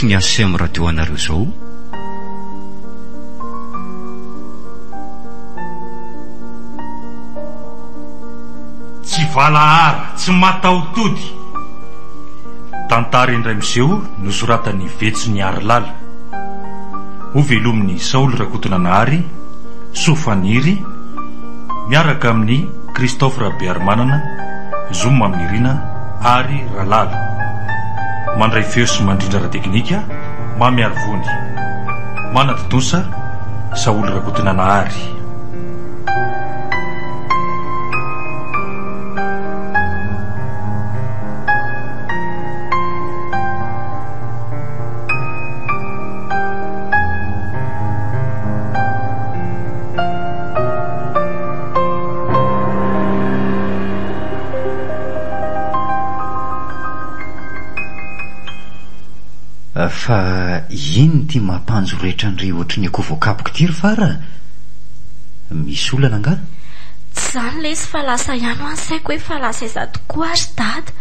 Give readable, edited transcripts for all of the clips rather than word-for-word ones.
natolotry ny ACM Radio anareo izao. Tsy valahara, tsy mataho-tody. Tantara indray miseho nosoratan'i Vetso Niarilala. Hovelomin'i Saoly Rakotonanahary, Soa Faniry, miaraka amin'i Christophe Rabearimanana, Zo Maminirina ary Ralala. Mandray feo sy mandrindra ara-teknika, Mamy Arivony. Manatontosa, Saholy Rakotonanahary. Fa inona ity mampanjoretra an-dry ohatry ny akoho voakapoka ity ry Fara a? Misy olana angaha? Tsy izany lesy fa lasa ihany hoa ny saiko hoe fa lasa aiza tokoa ary dada?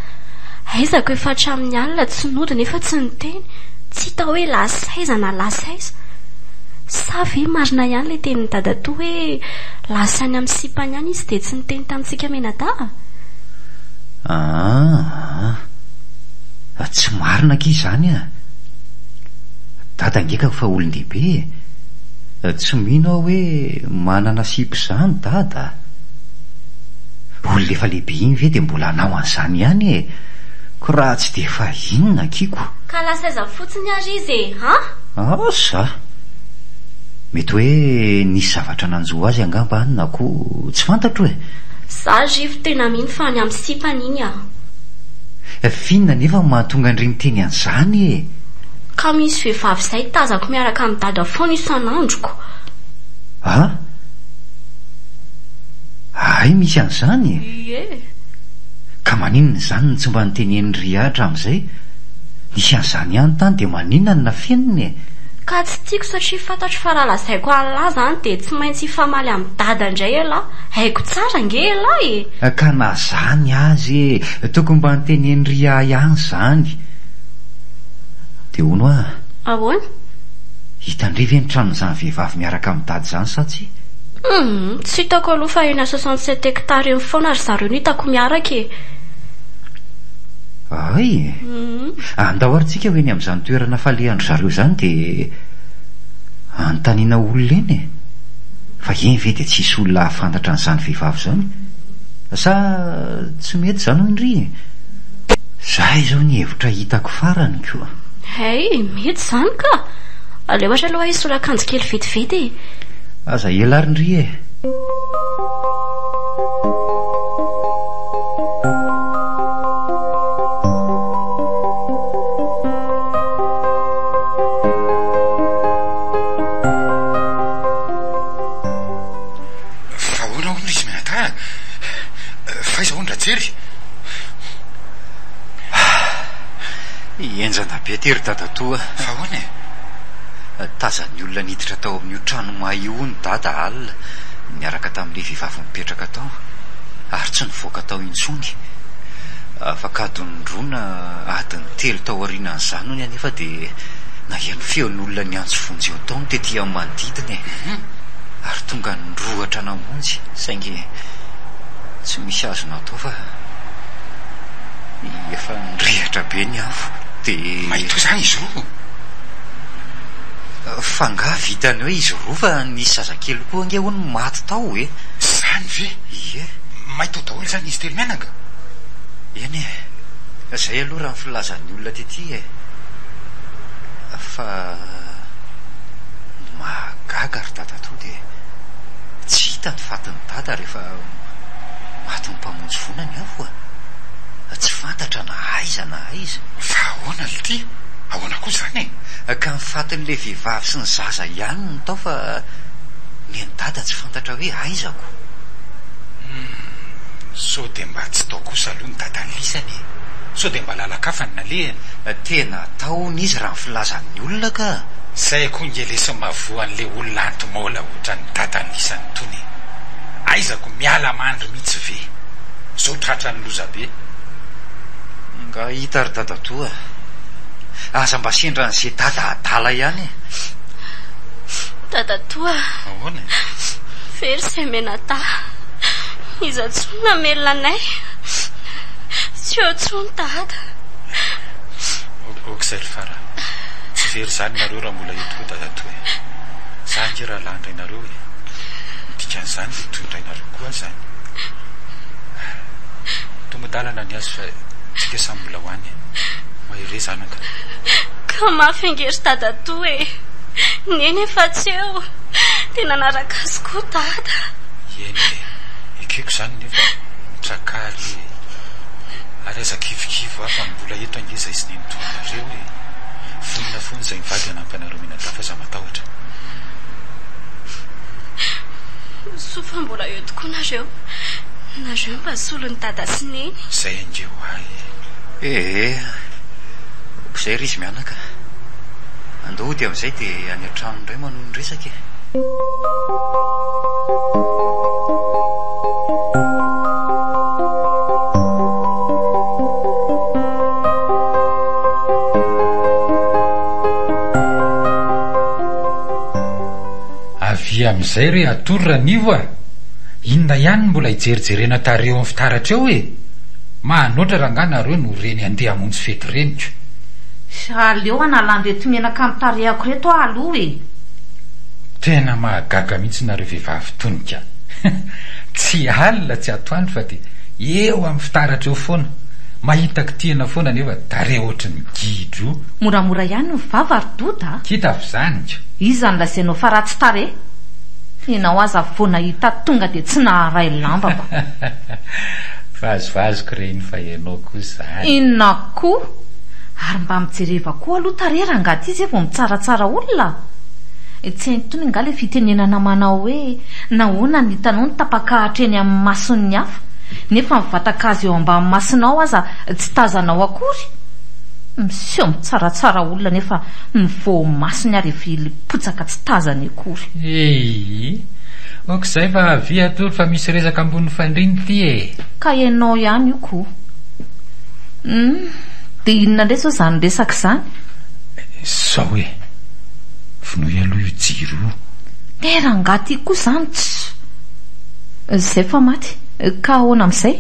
Aiza ko efa hatramin'ny alina tsy nody nefa tsy niteny, tsy hita hoe lasa aiza na lasa aiza. Sa ve marina ihany ilay tenin'i dadatoa hoe lasa any amin'ny sipany any izy dia tsy niteny tamintsika mianadahy? Aa, tsy marina akia izany a! Dada ange ka fa olon-dehibe e! Tsy mino aho hoe manana sipa izany Dada a! Olona efa lehibe iny ve dia mbola hanao an'izany ihany e! Ko raha tsy dia efa inona akia ko! Ka lasa aiza fotsiny ary izy e! An! Asa! Mety hoe nisy zavatra nanjo azy angamba any na koa tsy fantatro e! Za Rivo tena mino fa any amin'ny sipany iny aho. F'inona anefa no mahatonga an-dry miteny an'izany e? Ka misy vehivavy izay tazako miaraka amin'i dada foana isan'andro ko. A? Hay misy an'izany e? Ie. Ka maninona izany no tsy mba notenenin'i Ria hatramin'izay? Nisy an'izany ihany tany dia maninona no nafeniny e? Ka tsy tiako satria fantatro fa raha lazaiko an'lah izany dia tsy maintsy hifamaly amin'i dada indray elah. Haiko tsara ange elah e! Ka na zany aza e! Tokony mba notenenin'i Ria ihany izany. Dia hono hoa? Ahoana? Hitan-dry ve ny tranon'izany vehivavy miaraka amin'i dada izany sa tsia? Humm, tsy hitako aloha fa eny à 67 hectares eny foana ry zareo no hitako miaraka e! Hay e! Andao ary tsika ho eny amin'izany toerana falehan-dry zareo izany dia anontaniana olona eny e! Fa eny ve dia tsy hisy olona hahafantatra an'izany vehivavy izany? Sa tsy mety izany hoy ndry e? Zay izao ny hevitra hitako farany ko! Hay, mety izany ka! Aleo ary aloha hisolo akanjo kely vetivety e! Aza ela ary ndry e! Fa ahoana hono izy mianadahy a? Fa aiza hono Rajery? Henjana be ty ry dadatoa. Fa ahoana e? Tazan'ny olona niditra tao amin'io trano may io hono dada alina niaraka tamin'ilay vehivavy mipetraka tao ary tsy nivoaka tao intsony. Afaka adiny roa na adiny telo tao aorianan'izany hono anefa dia naheno feon'olona niantso vonjeo tao ny tety amin'ny manodidina e! Ary tonga nirohotra namonjy saingy tsy misy azo natao fa efa nirehitra be ny afo dia. May toa izany izy roa? Fa angaha vitan'ny hoe izy roa fa nisy zazakely koa ange hono maty tao e! Izany ve? Ie. May tao daholo izany izy telo mianaka? Eny e! Izay aloha raha ny filazan'ny olona tety e! Fa ny mahagaga ry dadatoa dia tsy hita ny fatin'i dada rehefa matin'ny mpamonjy voina ny afo a! Tsy fantatra na aiza na aiza. Fa ahoana lty? Ahoana koa izany e? Ka ny fatin'ilay vehivavy sy ny zaza ihany no tao fa ny an'i dada tsy fantatra hoe aiza ko. Humm, sao dia mba tsy tao kosa aloha ny dadan'lisany e? Sao dia mba lalan-kafa no nalehany? Tena tao hono izy raha ny filazan'ny olona ka! Zay koa nge lesy mahavoa an'le olona anti-maola ohatran'ny dadan'lisany itony e! Aiza ko miala mandry mitsy ve? Zao tratran'ny loza be. Nga hita ry dadatoa. Aza mba sendra an'izay dada adala ihany e. Dadatoa a! Ahoana e? Very izay mianadahy. Iza intsony namelona anay? Tsy eo intsony dada. Ok izay ry Fara. Tsy very izany nareo raha mbola eto koa dadatoa e. Za ange rahalahin-drainareo e. Ny dikan'izany dia toy ny rainareo koa aho izany. Tombon-dalana ny azy fa tsika samy mbola ho any e. Mahereza anaka. Ka mafy ange ry dadatoa e. Neny efa tsy eo dia nanaraka azy koa dada. Eny e, ekeko izany nefa mitraka ary e. Ary aza kivikivy hoa fa mbola eto ange izay sy nenitoanareo e. Vonona foana izay mivady hanampy anareo mianadahy fa aza matahotra. Soa fa mbola eo tokoa nareo. Nareo mba solon'i dada sy neny. Izay ange hoa e. Ee, ok izay ry izy mianaka. Andao hody amin'izay dia any an-trano indray manohy ny resaka e. Avia amin'izay re atory Ranivo a! Inona ihany no mbola hijerijerena tarehy eo amin'ny fitaratra eo e? Mahanoatra rangahy nareo no reny handeha hamonjy fety reniko. Aleo analan'ireto menaka amin'ny tarehako ireto aho aloha e! Tena mahagaga mihitsy nareo vehivavy tony ka! Tsy alina tsy atoandro fa dia eo amin'ny fitaratra eo foana, mahita kitihina foana nefa tarehy ohatry ny gidro. Moramora ihany ny vava ry Doda a! Kita avy izany ka! Iza no lazainao fa ratsy tarehy? Ianao aza vao nahita tonga dia tsy naharay lambako. Vazivaziko re iny fa ianao koa izany. Inona koa? Ary mba mijereva koa aloha tarehy rangahy ty zay vao mitsaratsara olona a! Tsy hain'tony angaha ilay fitenenana manao hoe nahoana no hitanao ny tapa-kahatra eny amin'ny mason'ny hafa nefa ny vatan-kazo eo ambany masonao aza tsy tazanao akory? Miseho mitsaratsara olona nefa ny voamasony ary efa ilipotsaka tsy tazany akory. Eii. Ok izay fa avia atory fa misy resaka ambony fandriana ity e! Ka ianao ihany io ko. Humm, dia inona indray izao izany resaka izany? Izao e! Vonoy aloha io jiro io. He rangahy ty koa izany tsy. Izay fa maty. Ka ahoana amin'izay?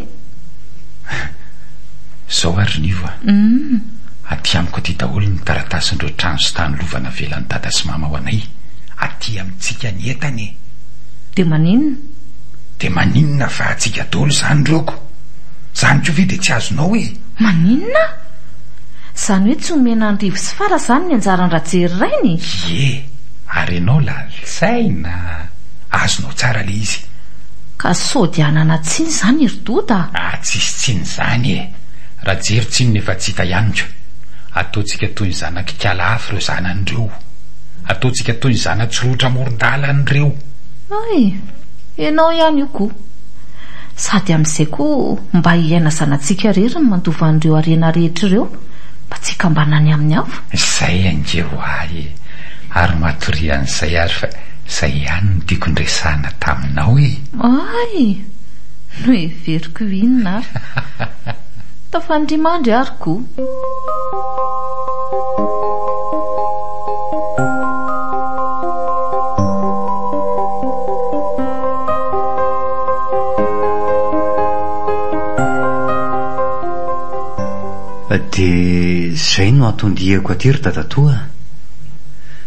Izao ary ry Nivo a! Aty amiko aty daholo ny taratasin'ireo trano sy tany lova navelan'i Dada sy Mama ho anay. Aty amintsika ny entana e! Dia maninona? Dia maninona fa antsika daholo izany ireo ko! Izany koa ve dia tsy azonao e! Maninona? Izany hoe tsy omena an'i Rivo sy Fara izany ny anjaran-dRajery rainy? Ie! Ary ianao lalin-tsaina! Azonao tsara ilay izy. Ka sao dia hanana tsiny izany ry Doda a! Ah tsisy tsiny izany e! Rajery tsinona efa tsy hita ihany ko! Ataontsika toy ny zanak'ikala hafa ireo zanany ireo! Ataontsika toy ny zana-tsorotra amoron-dalana ireo! Hay! Ianao ihany io ko! Sady amin'izay koa mba hiaina zanatsika irery ny mandova an'ireo harena rehetra ireo mba tsy hikambanany amin'ny hafa. Izay ange ho ahy e! Ary matoria an'izay ary fa izay ihany no tiako niresahana taminao e! Hay! Noheveriko ho inona ary? Tafandria mandry ary ko! Dia izay no anton-diako aty ry dadatoa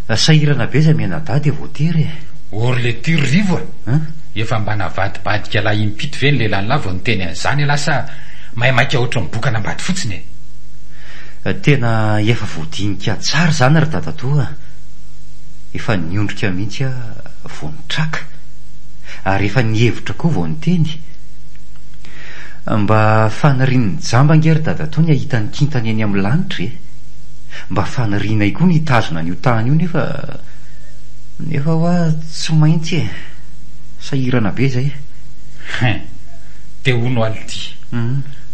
a! Sahirana be izay mianadahy dia voatery e! Or le ty ry Rivo a! Efa mba navadibadika lahy impito ve ny lelan'lah vao niteny an'izany ialahy sa maimaika ohatry ny boka an'ambady fotsiny e? Tena efa voadinika tsara izany ry dadatoa a! Efa niondrika mihitsy aho vao nitraka, ary efa nihevitra koa vao niteny. Mba fanirian'ny jamba ange ry dadatoa ny hahita ny kintana eny amin'ny lanitra e! Mba fanirianay koa ny hitazona an'io tany io nefa, nefa hoa tsy maintsy e! Sahirana be izay. Hein! Dia hono Aldi,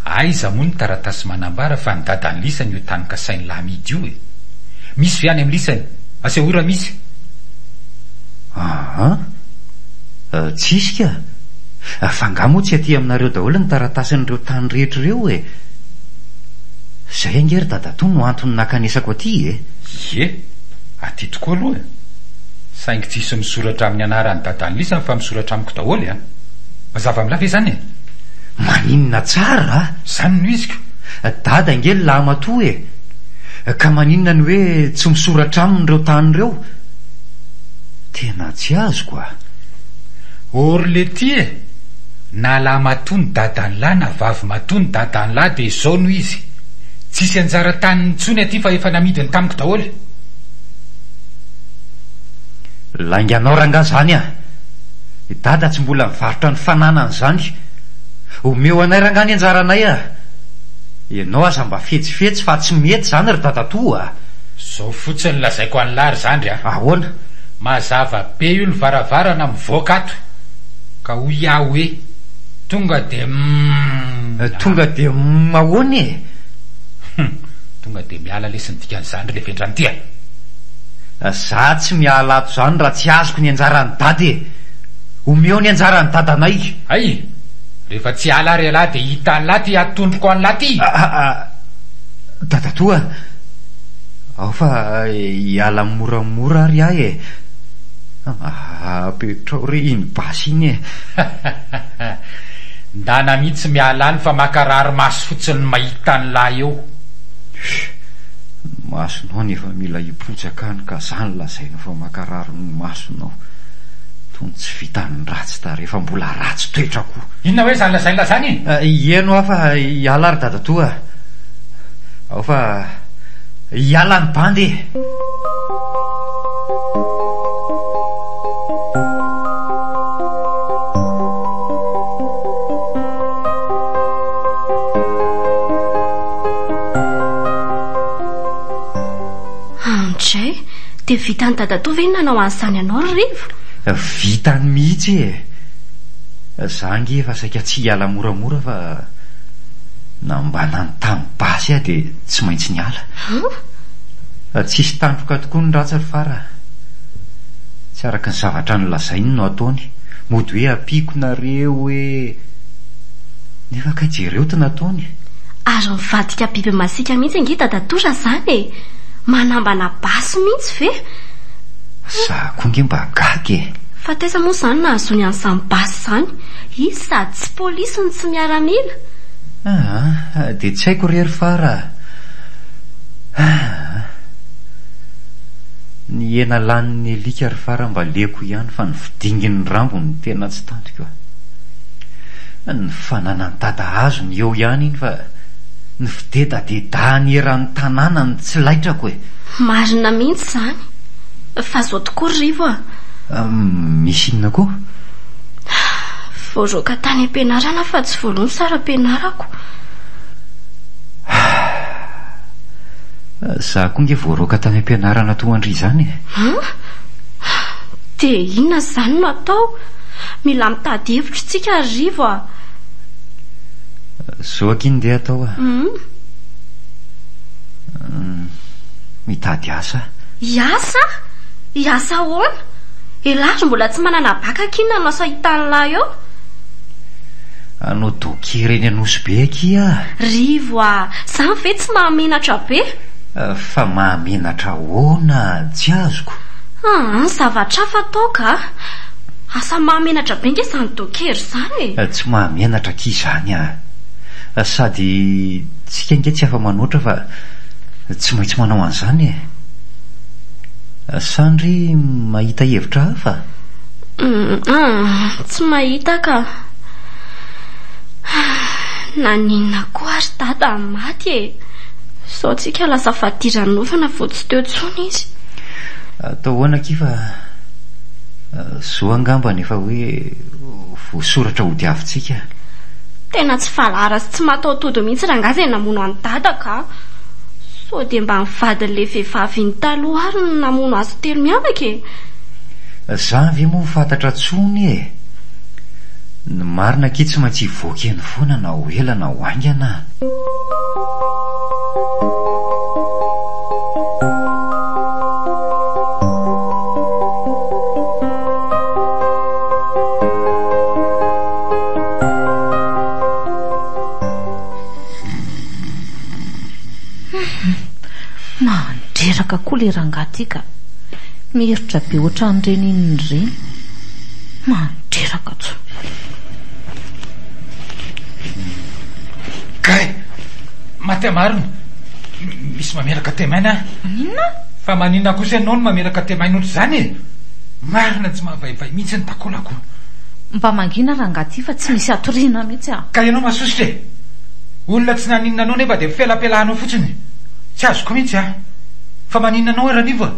aiza moa ny taratasy manambara fa ny dadan'i lisany io tany kasain'i lahy amidy io e? Misy ve any amin'ny lisany? Asehoy raha misy. Aa! Tsisy ka! Fa angaha moa tsy aty aminareo daholo ny taratasin'ireo tany rehetra ireo e? Izay ange ry dadatoa no antony nakanesako aty e! Ie, aty tokoa aloha e! Saingy tsisy misoratra amin'ny anaran'i dadan'lisany fa misoratra amiko daholo e! Mazava amin'lah ve izany e? Maninona tsara a! Izany no iziko. Dada ange ny lahimatoa e! Ka maninona ny hoe tsy misoratra aminy ireo tany ireo? Tena tsy azoko a! Or letia e! Na lahy matoa ny dadan'lah na vavy matoa ny dadan'lah dia izao no izy, tsisy anjara taniny intsony aty fa efa namidiny tamiko daholo. Lainganao rangaha zany a! I dada tsy mbola nivarotra ny fananany zany. Omeo anay rangaha ny anjaranay a! Ianao aza mba fetsifetsy fa tsy mety zany ry dadatoa a! Zao fotsiny lazaiko an'lah ry zandry a! Ahoana? Mazava be io ny varavarana mivoaka ato ka hoy aho hoe tonga dia mm. Tonga dia mm ahoana e? Hum, tonga dia miala lesy ny dikan'izany ry levendran'ity a! Za tsy miala ato zany raha tsy azoko ny anjaran'i dada e! Omeo ny anjaran'i dadanay! Hay! Rehefa tsy hiala ary ialahy dia hitan'lah ty atondroko an'lah ty! Dadatoa a! Ao fa hiala moramora ary aho e! Apetrao re iny basy iny e! Ndana mihitsy miala any fa makarary maso fotsiny mahita an'lah eo! Ny masonao no efa mila hipotsaka any ka zany lazainao fa makarary ny masonao. Tony tsy vitan'ny ratsy tarehy fa mbola ratsy toetra koa. Inona hoe zany lazain'lah zany e? Ieno aho fa hiala ary dadatoa a! Ao fa hiala ny bandy e! Andray, dia vitan'i dadatoa ve ny nanao an'izany anao ry Rivo? Vitany mihitsy e! Za ange efa saika tsy hiala moramora fa nambanany tamin'ny basy aho dia tsy maintsy niala. Tsisy tandroka tokoa ny ratsy ry Fara a! Tsy araka ny zavatra nolazainy no ataony, mody hoe ampiako nareo hoe. Nefa kay jereo ty nataony. Ary mivadika biby masiaka mihitsy ange dadatoa raha zany e! Manambana basy mihitsy ve? Za koa nge mba gaga e! Fa taiza moa izany nahazoany an'izany basy izany? Izy sady tsy polisy no tsy miaramila. Aa, dia tsy haiko re ry Fara a! Aa! Ny hena lanin'ny alika ry Fara mba leko ihany fa ny fidingin'ny rambo no tena tsy tantiko a! Ny fananan'i Dada azony eo ihany iny fa ny fidedadedahany eran'ny tanàna no tsy laitrako e! Marina mihitsy izany. Fa zao tokoa ry Rivo a! Misy inona koa? Voaroaka tany am-pianarana fa tsy voaloa ny saram-pianarako. Za koa nge voaroaka tany am-pianarana toa an-dry izany e! An? Dia inona izany no atao? Mila mitady hevitra isika ry Rivo a! Zao akia no ndeha atao a! Mitady asa. Hiasa? Hiasa ahoana? Elah ry mbola tsy manana bac akia no hanao asa hitan'lah eo? Hanao docker eny Anosibe akia aho. Rivo a! Zany ve tsy mahamenatra be? Fa mahamenatra ahoana? Tsy azoko. Aa, zavatra hafa atao ka! Asa mahamenatra be nge izany docker izany e! Tsy mahamenatra akia izany a! Sady tsika ange tsy afa-manoatra fa tsy maintsy manao an'izany e! Sa ndry mahita hevitra hafa? Aa, tsy mahita ka! Naninona koa ary dada no maty e? Sao tsika lasa fadiranovana vao tsy teo intsony izy. Atao ahoana akia fa zo angambany efa hoe voasoratra hodiavintsika. Tena tsy valahara sy tsy mataho-tody mihitsy rangahy izay namono an'i dada ka. Sao dia mba ny vadin'ilay vehivavy iny taloha ary no namono azy telo mianaka e? Zany ve moa fantatra tsony e? Ny marina akia tsy maintsy hivoaka eny foana na ho ela na ho haingana a! Mandreraka koa le rangahy ty ka. Miherotra be ohatran'ireny inona ireny. Mandreraka tso. Kay! Maty aho marina. Misy mamelaka temaina aho. Maninona? Fa maninona kosa ianao no mamelaka temaina ohatr'izany e? Marina tsy mahavaivay mihitsy ny takolako. Mba mangina rangahy ty fa tsy misy hatoriana mihitsy ah. Ka ianao masosotra e! Olona tsy naninona anao nefa dia felapelahanao fotsiny. Tsy azoko mihitsy ah. Fa maninona anao Ranivo a?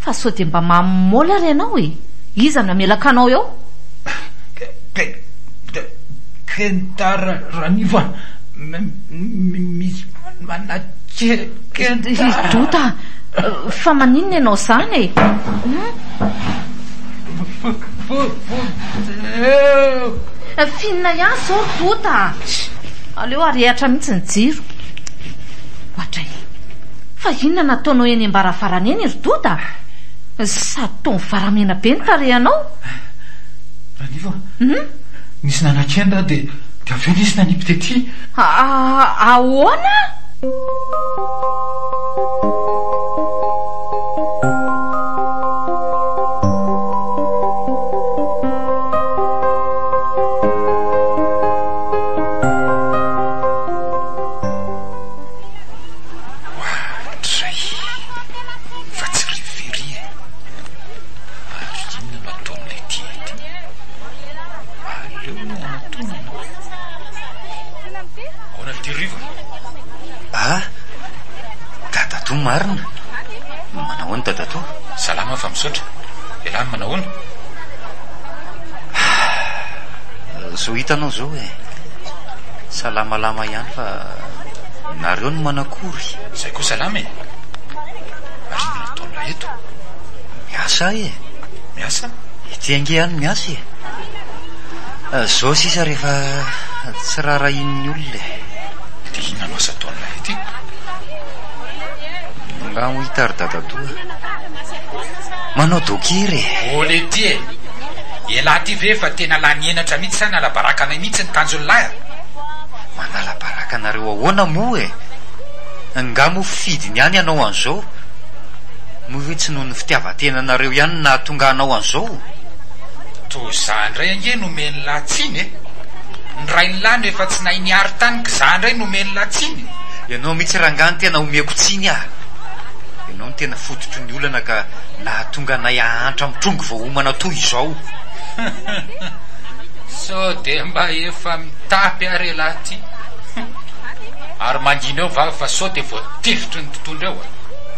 Fa sao dia mba mamôla ary ianao e? Iza no hamelaka anao eo? Kenta Ranivo a! Misy manakenta. Dota, fa maninona ianao izany e? F'inona ihany izao ry Dota a? Aleo arehatra mihitsy ny jiro. Oadray. Fa inona no ataonao eny am-baravarana eny ry Dota a? Sady toa mivaramena be ny tarehinao. Ranivo a! Nisy nanakenda aho dia avy eo nisy nanipy tety. Ahoana? Oadray! Fa tsy reverie e! Ary inona no ataon'ilay tia ity? Aleo anatonana. Ahoana ity Rivo? Ah! Dadatoa marina! Manahoana dadatoa? Salama fa misaotra. Ialahy no manahoana? Zao hitanao zao e. Salamalama ihany fa nareo no manakory. Zay koa salama e. Ary inona no ataon'lah eto? Miasa aho e. Miasa? Ety ange aho no miasa e. Zao sisa rehefa tsy raharahian'ny olona e. Dia inona no asa ataon'lah ety? Angaha ho hita ry dadatoa. Manao docker e. Ô leity e! Elah ty ve efa tena lany henatra mihitsy sa hanala baraka anay mihitsy ny tanjon'lah e? Manala baraka anareo ahoana moa e? Nga moa fidiny ihany hanao an'izao? Moa ve tsy noho ny fitiavan-tenanareo ihany no nahatonga hanao an'izao? Toa za indray ange no omen'lah tsiny e! Ny rain'lah no efa tsy nahay niaro tany ka za indray no omen'lah tsiny? Ianao mihitsy rangahy no tena omeko tsiny ah! Ianao no tena fototry ny olana ka nahatonga anay hahantra mitrongy vao homana toy izao. Sao dia mba efa mitapy ary elah ty? Ary mangina eo vava fa sao dia voatifitry ny mpitondra eo a!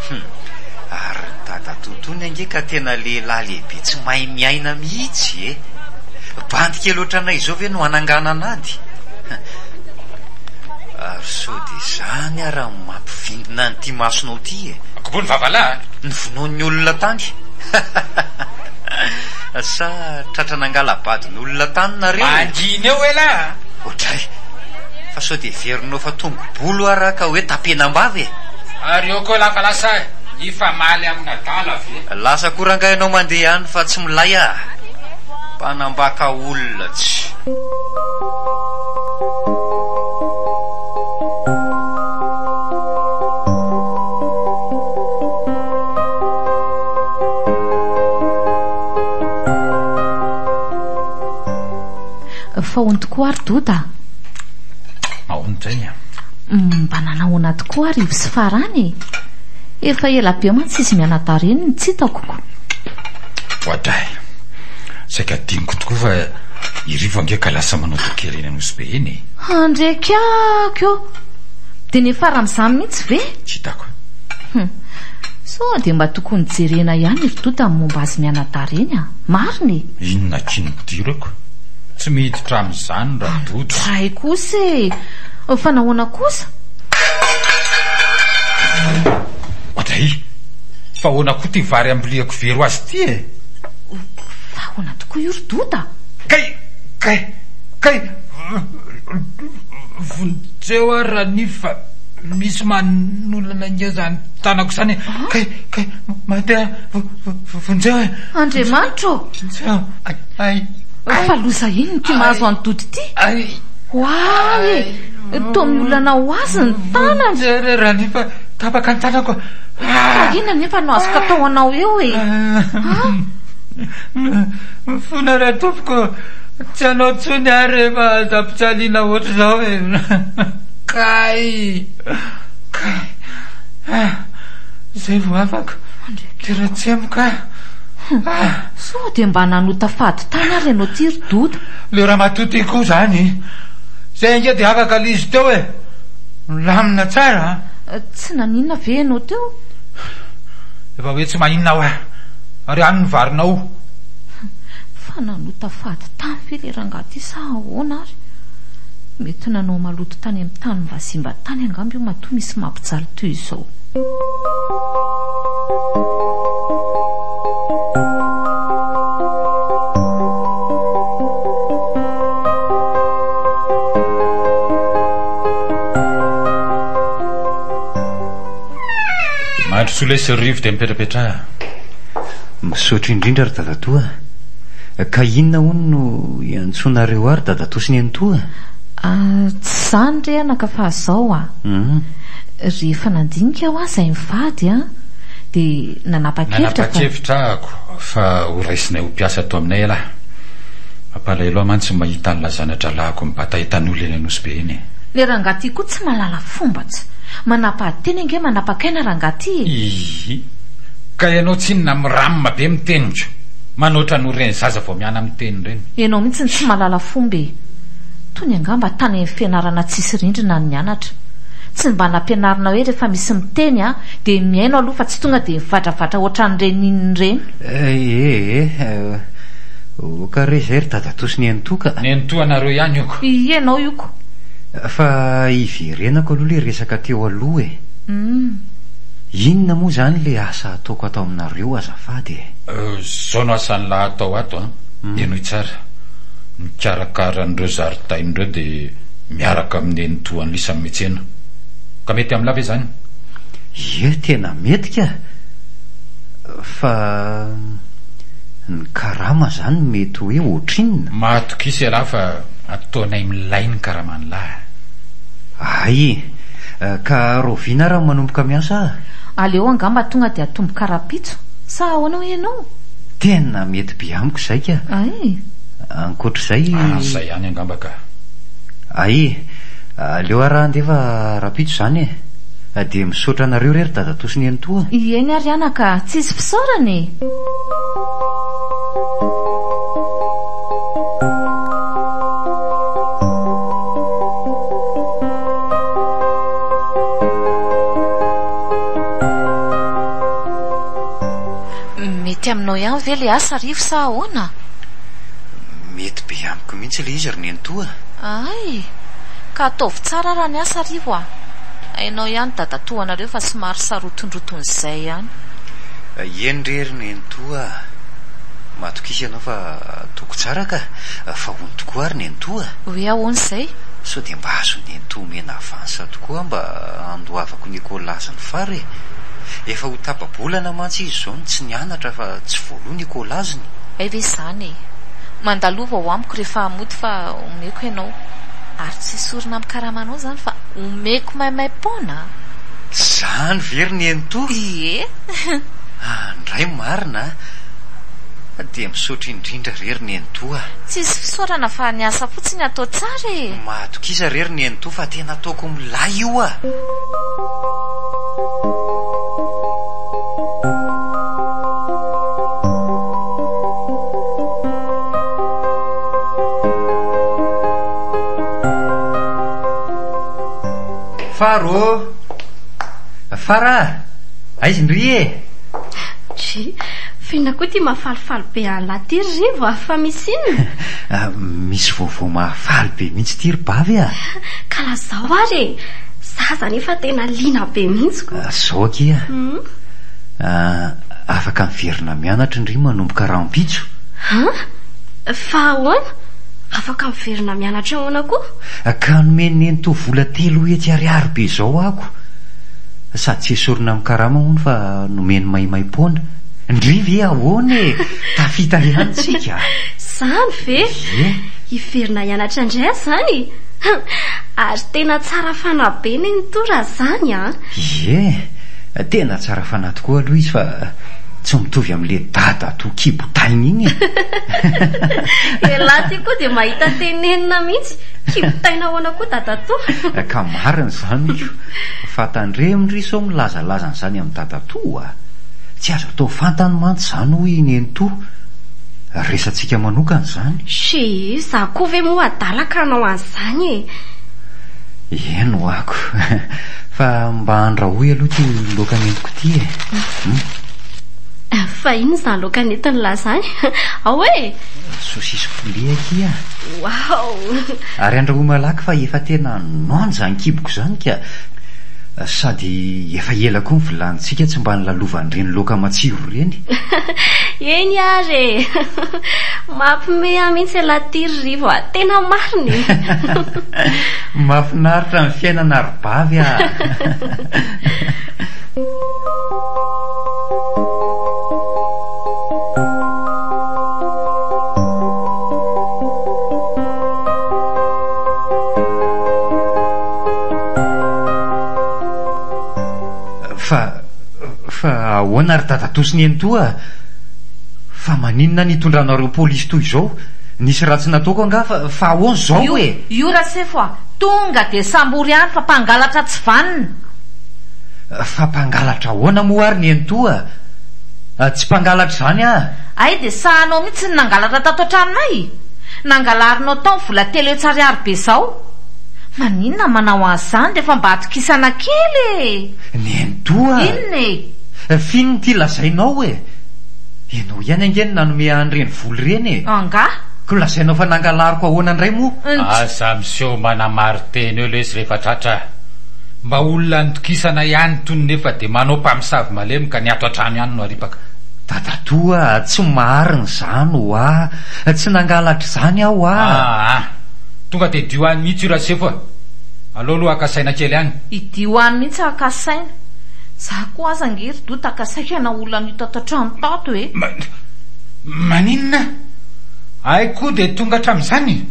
Hum, ary dadatoa tony ange ka tena lehilahy lehibe tsy mahay miaina mihitsy e! Bandy kely ohatranay izao ve no hananganana ady? Ary sao dia izany ara no mampivindina an'ity masonao ity e? Akoboy ny vavalahy a! Ny vonoan'ny olona tany? Sa tratra nangala-badin'olona tany nareo e? Mangina eo elah a! Oadray! Fa sao dia heverinao fa tongo-bolo ary aho ka hoe tapenam-bava e? Ary eo koa elah fa lasa hifamaly amin'adala ve? Lasa koa rangahy ianao mandeha any fa tsy milay ah! Mpanambaka olona tsy. Fa hono tokoa ary Doda a! Ahoana indray a? Mba nanahoana tokoa ary Ivo sy Farany e? Efa ela be mantsy izy mianadahy ireny no tsy hitako ko. Oadray! Saika adinoko tokoa fa i Rivo ange ka lasa manao docker eny Anosibe eny e! Andrekiako ô! Dia niafara amin'izany mihitsy ve? Tsy hitako. Hum. Sao dia mba tokony jerena ihany ry Dota ny momba azy mianadahy ireny a! Marina e! Inona akia no idirako? Tsy miditra amin'izany Radodo. Dray kosa e! Fa nahoana kosa? Oadray! Fa ahoana koa ity vary amboleako very ho azy ity e? Fa ahoana tokoa io ry Doda? Kay! Kay! Kay! Vonjeo aho Ranify fa misy manolana ange izany tanako izany e! Kay! Kay! Maty aho! Vonjeo e! Andriamanitra ô! Vonjeo! Ay! Ay! Fa loza inona ity mahazo an'i Doda ity? Ay! Oay e! Toa miolana ho azy ny tanany! Vonjeo re Ranify fa tapaka ny tanako! Ka inona nefa no azoko atao anao eo e? Ah! Mifona ra tompoko, tsy hanao tsony aho rehefa aza ampijaliana ohatr'izao e. Kay! Kay! Ah! Izay vao afaka. Tena tsemboka aho. Ah! Sao dia mba nanota fady tany ary ianao ity ry Doda? Le ramatoa ty koa zany. Zay ange dia afaka le izy teo e. Milamina tsara an. Tsy naninona ve ianao teo? Efa hoe tsy maninona hoa. Ary any ny varinao. Fa nanota fady tany ve le rangahy ty sa ahoana ary? Mety nanao maloto tany amin'ny tanim-bazimba tany angamba io matoa misy mampijaly toy izao. Mandrosoa lesy ry Rivo dia mipetrapetraha. Misaotra indrindra ry dadatoa. Ka inona hono no iantsoanareo ahy ry dadatoa sy nenitoa? Ah, tsy izany re anaka fa zao ah. Rehefa nandinika aho izay mivady an, dia nanapa-kevitra fa. Nanapa-kevitra ahako fa ho raisinay ho mpiasa ato aminay ialahy. Mampalahelo ahy mantsy ny mahita an'ilay zana-drahalahiko mibata entan'olona eny Anosibe eny e. Le rangahy ty koa tsy mahalala fomba tsy. Manapa-teny ange manapak'aina rangahy ty e. Iiii. Ka ianao tsinona miramma be miteniko. Manoatra noho ireny zaza vao miana miteny ireny. Ianao mihitsy no tsy mahalala fomba e. Tony angamba tany amin'ny fianarana tsisy rindrina no nianatra. Tsy mba nampianarina hoe rehefa misy miteny a, dia mihaino aloha fa tsy tonga dia mivatravatra ohatran'ireny inona ireny. Ee e. Ok re izay ry dadatoa sy nenitoa ka. Nenitoa anareo ihany io ko. Ie ianao io ko. Fa hiverenako aloha ilay resaka teo aloha e. Inona moa izany ilay asa ataoko ato aminareo azafady e? Izao no asan'lah atao ato an, henoy tsara. Mikarakara an'ireo zaridaina ireo dia miaraka amin'ny nenitoa an'lisany miantsena. Ka mety amin'lah ve izany? Ie, tena mety ka! Fa ny karama izany mety hoe ohatrinona? Mahatokisa ialahy fa ataonay milay ny karaman'lah. Hay! Ka rahoviana ary manomboka miasa aho? Aleo angamba tonga dia atomboka rahampitso, sa ahoana hoy ianao? Tena mety be amiko izay ka! Hay! Ankoatr'izay. Ah, izay ihany angamba ka! Hay! Aleo ary handeha fa rahampitso izany e! Dia misaotra anareo re ry dadatoa sy nenitoa. Eny ary anaka, tsisy fisaorana e! Mety aminao ihany ve le asa Rivo sa ahoana? Mety be amiko mihitsy le izy ry nenitoa. Hay! Ka ataovy tsara raha ny asa Rivo a! Hainao ihany dadatoanareo fa somary sarotondroton'izay ihany. Eny re ry nenitoa a! Matokisa ianao fa ataoko tsara ka! Fa hono tokoa ary nenitoa a! Hoe ahoana izay? Sao dia mba azon'i nenitoa omena avance tokoa aho mba handoavako ny écolage-n'i Fara e! Efa ho tapa-bolana mantsy izy izao no tsy nianatra fa tsy voaloa ny écolage-ny. Hay ve izany e! Mandalova ao amiko rehefa mody fa omeko ianao. Ary tsy esorina amin'ny karamanao izany fa omeko maimaim-poana a! Izany ve ry nenitoa? Ie! Andray marina a! Dia misaotra indrindra re ry nenitoa a! Tsisy fisaorana fa ny asa fotsiny atao tsara e! Mahatokisa re ry nenitoa fa tena ataoko milay io a! Fara ô! Fara a! Aiza ndry e? Dry, f'inona koa ity mahafalifaly be an'lah ity ry Rivo a? Fa misy inona? Misy vaovao mahafaly be mihitsy ity ry Bavy a! Ka lazao ary e! Za zany efa tena liana be mihitsy ko! Zao akia a! Afaka miverina mianatra ndry manomboka rahampitso. An? Fa ahoana? Afaka miverina mianatra ahoana koa? Ka nomen'i Nenitoa vola 300 ariary be izao ako. Sady tsy esorina amin'ny karama hono fa nomeny maimaimpoana. Ndry ve ahoana e? Tafita ihany tsika. Izany ve? Ie. Hiverina hianatra indray aho izany? Ary tena tsara fanahy be Nenitoa raha izany an! Ie. Tena tsara fanahy tokoa aloha izy fa tsy mitovy amin'ilay dadatoa kibo taina iny e. Elah ty koa dia mahita tenenina mihitsy. Kibo taina ahoana koa dadatoa? Ka marina izany ko. Fa tandremo ndry sao milazalaza an'izany amin'i dadatoa a. Tsy azo atao fantany mantsy izany hoy i nenitoa. Resatsika manokana izany. She, za koa ve moa adala ka hanao an'izany e. Eny ho'ako. Fa mba andrahoy aloha ity laoka nentiko ity e. Hum. Fa inona izany laoka nentin'lah izany? Ao e! Saucisse poulet akia. Waouh! Ary andrahoy malaky fa efa tena noana izany kiboko izany ka. Sady efa ela koa ny vilanintsika tsy mba nilalovan'ireny laoka matsiro ireny. Eny ary e! Mampime ahy mihitsy ialahy ity ry Rivo a! Tena marina e! Mahafinaritra ny fiainana ry bavy a! Fa, fa ahoana ry dadatoa sy nenitoa a? Fa maninona ny hitondranareo polisy toy izao? Nisy ratsy nataoko angaha fa, fa ahoana izao Io, e? io Rasefo a! Tonga dia sambory ihany fa mpangalatra tsy vanona. Fa mpangalatra ahoana moa ary nenitoa a? Tsy mpangalatra izany aho. Hay dia sahanao mihitsy ny nangalatra tato an-tranonay? Nangalarinao tao ny vola 300 ariary be izao. Maninona manao an'izany rehefa mba atokisana kely e! Nenitoa a! Inona e? F'inona ity lazainao e? Ianao ihany ange no nanome ahy an'ireny vola ireny e! Angaha? Koa lazainao fa nangalariko ahoana indray moa? Aza miseho manamari-tena eo lesy rehefa tratra a! Mba olona nitokisana ihany itony nefa dia manao mpamosavy malemy ka ny ato an-trano ihany no aripaka. Dadatoa a! Tsy marina izany hoa! Tsy nangalatra izany aho hoa! Aa! Tonga dia idio any mihitsy io Rasefo a! Aleo aloha haka saina kely any. Idio any mihitsy haka saina. Za koa aza ange ry Dota ka saika naolana io tato an-trano tato e! Maninona? Hay koa dia tonga hatramin'izany?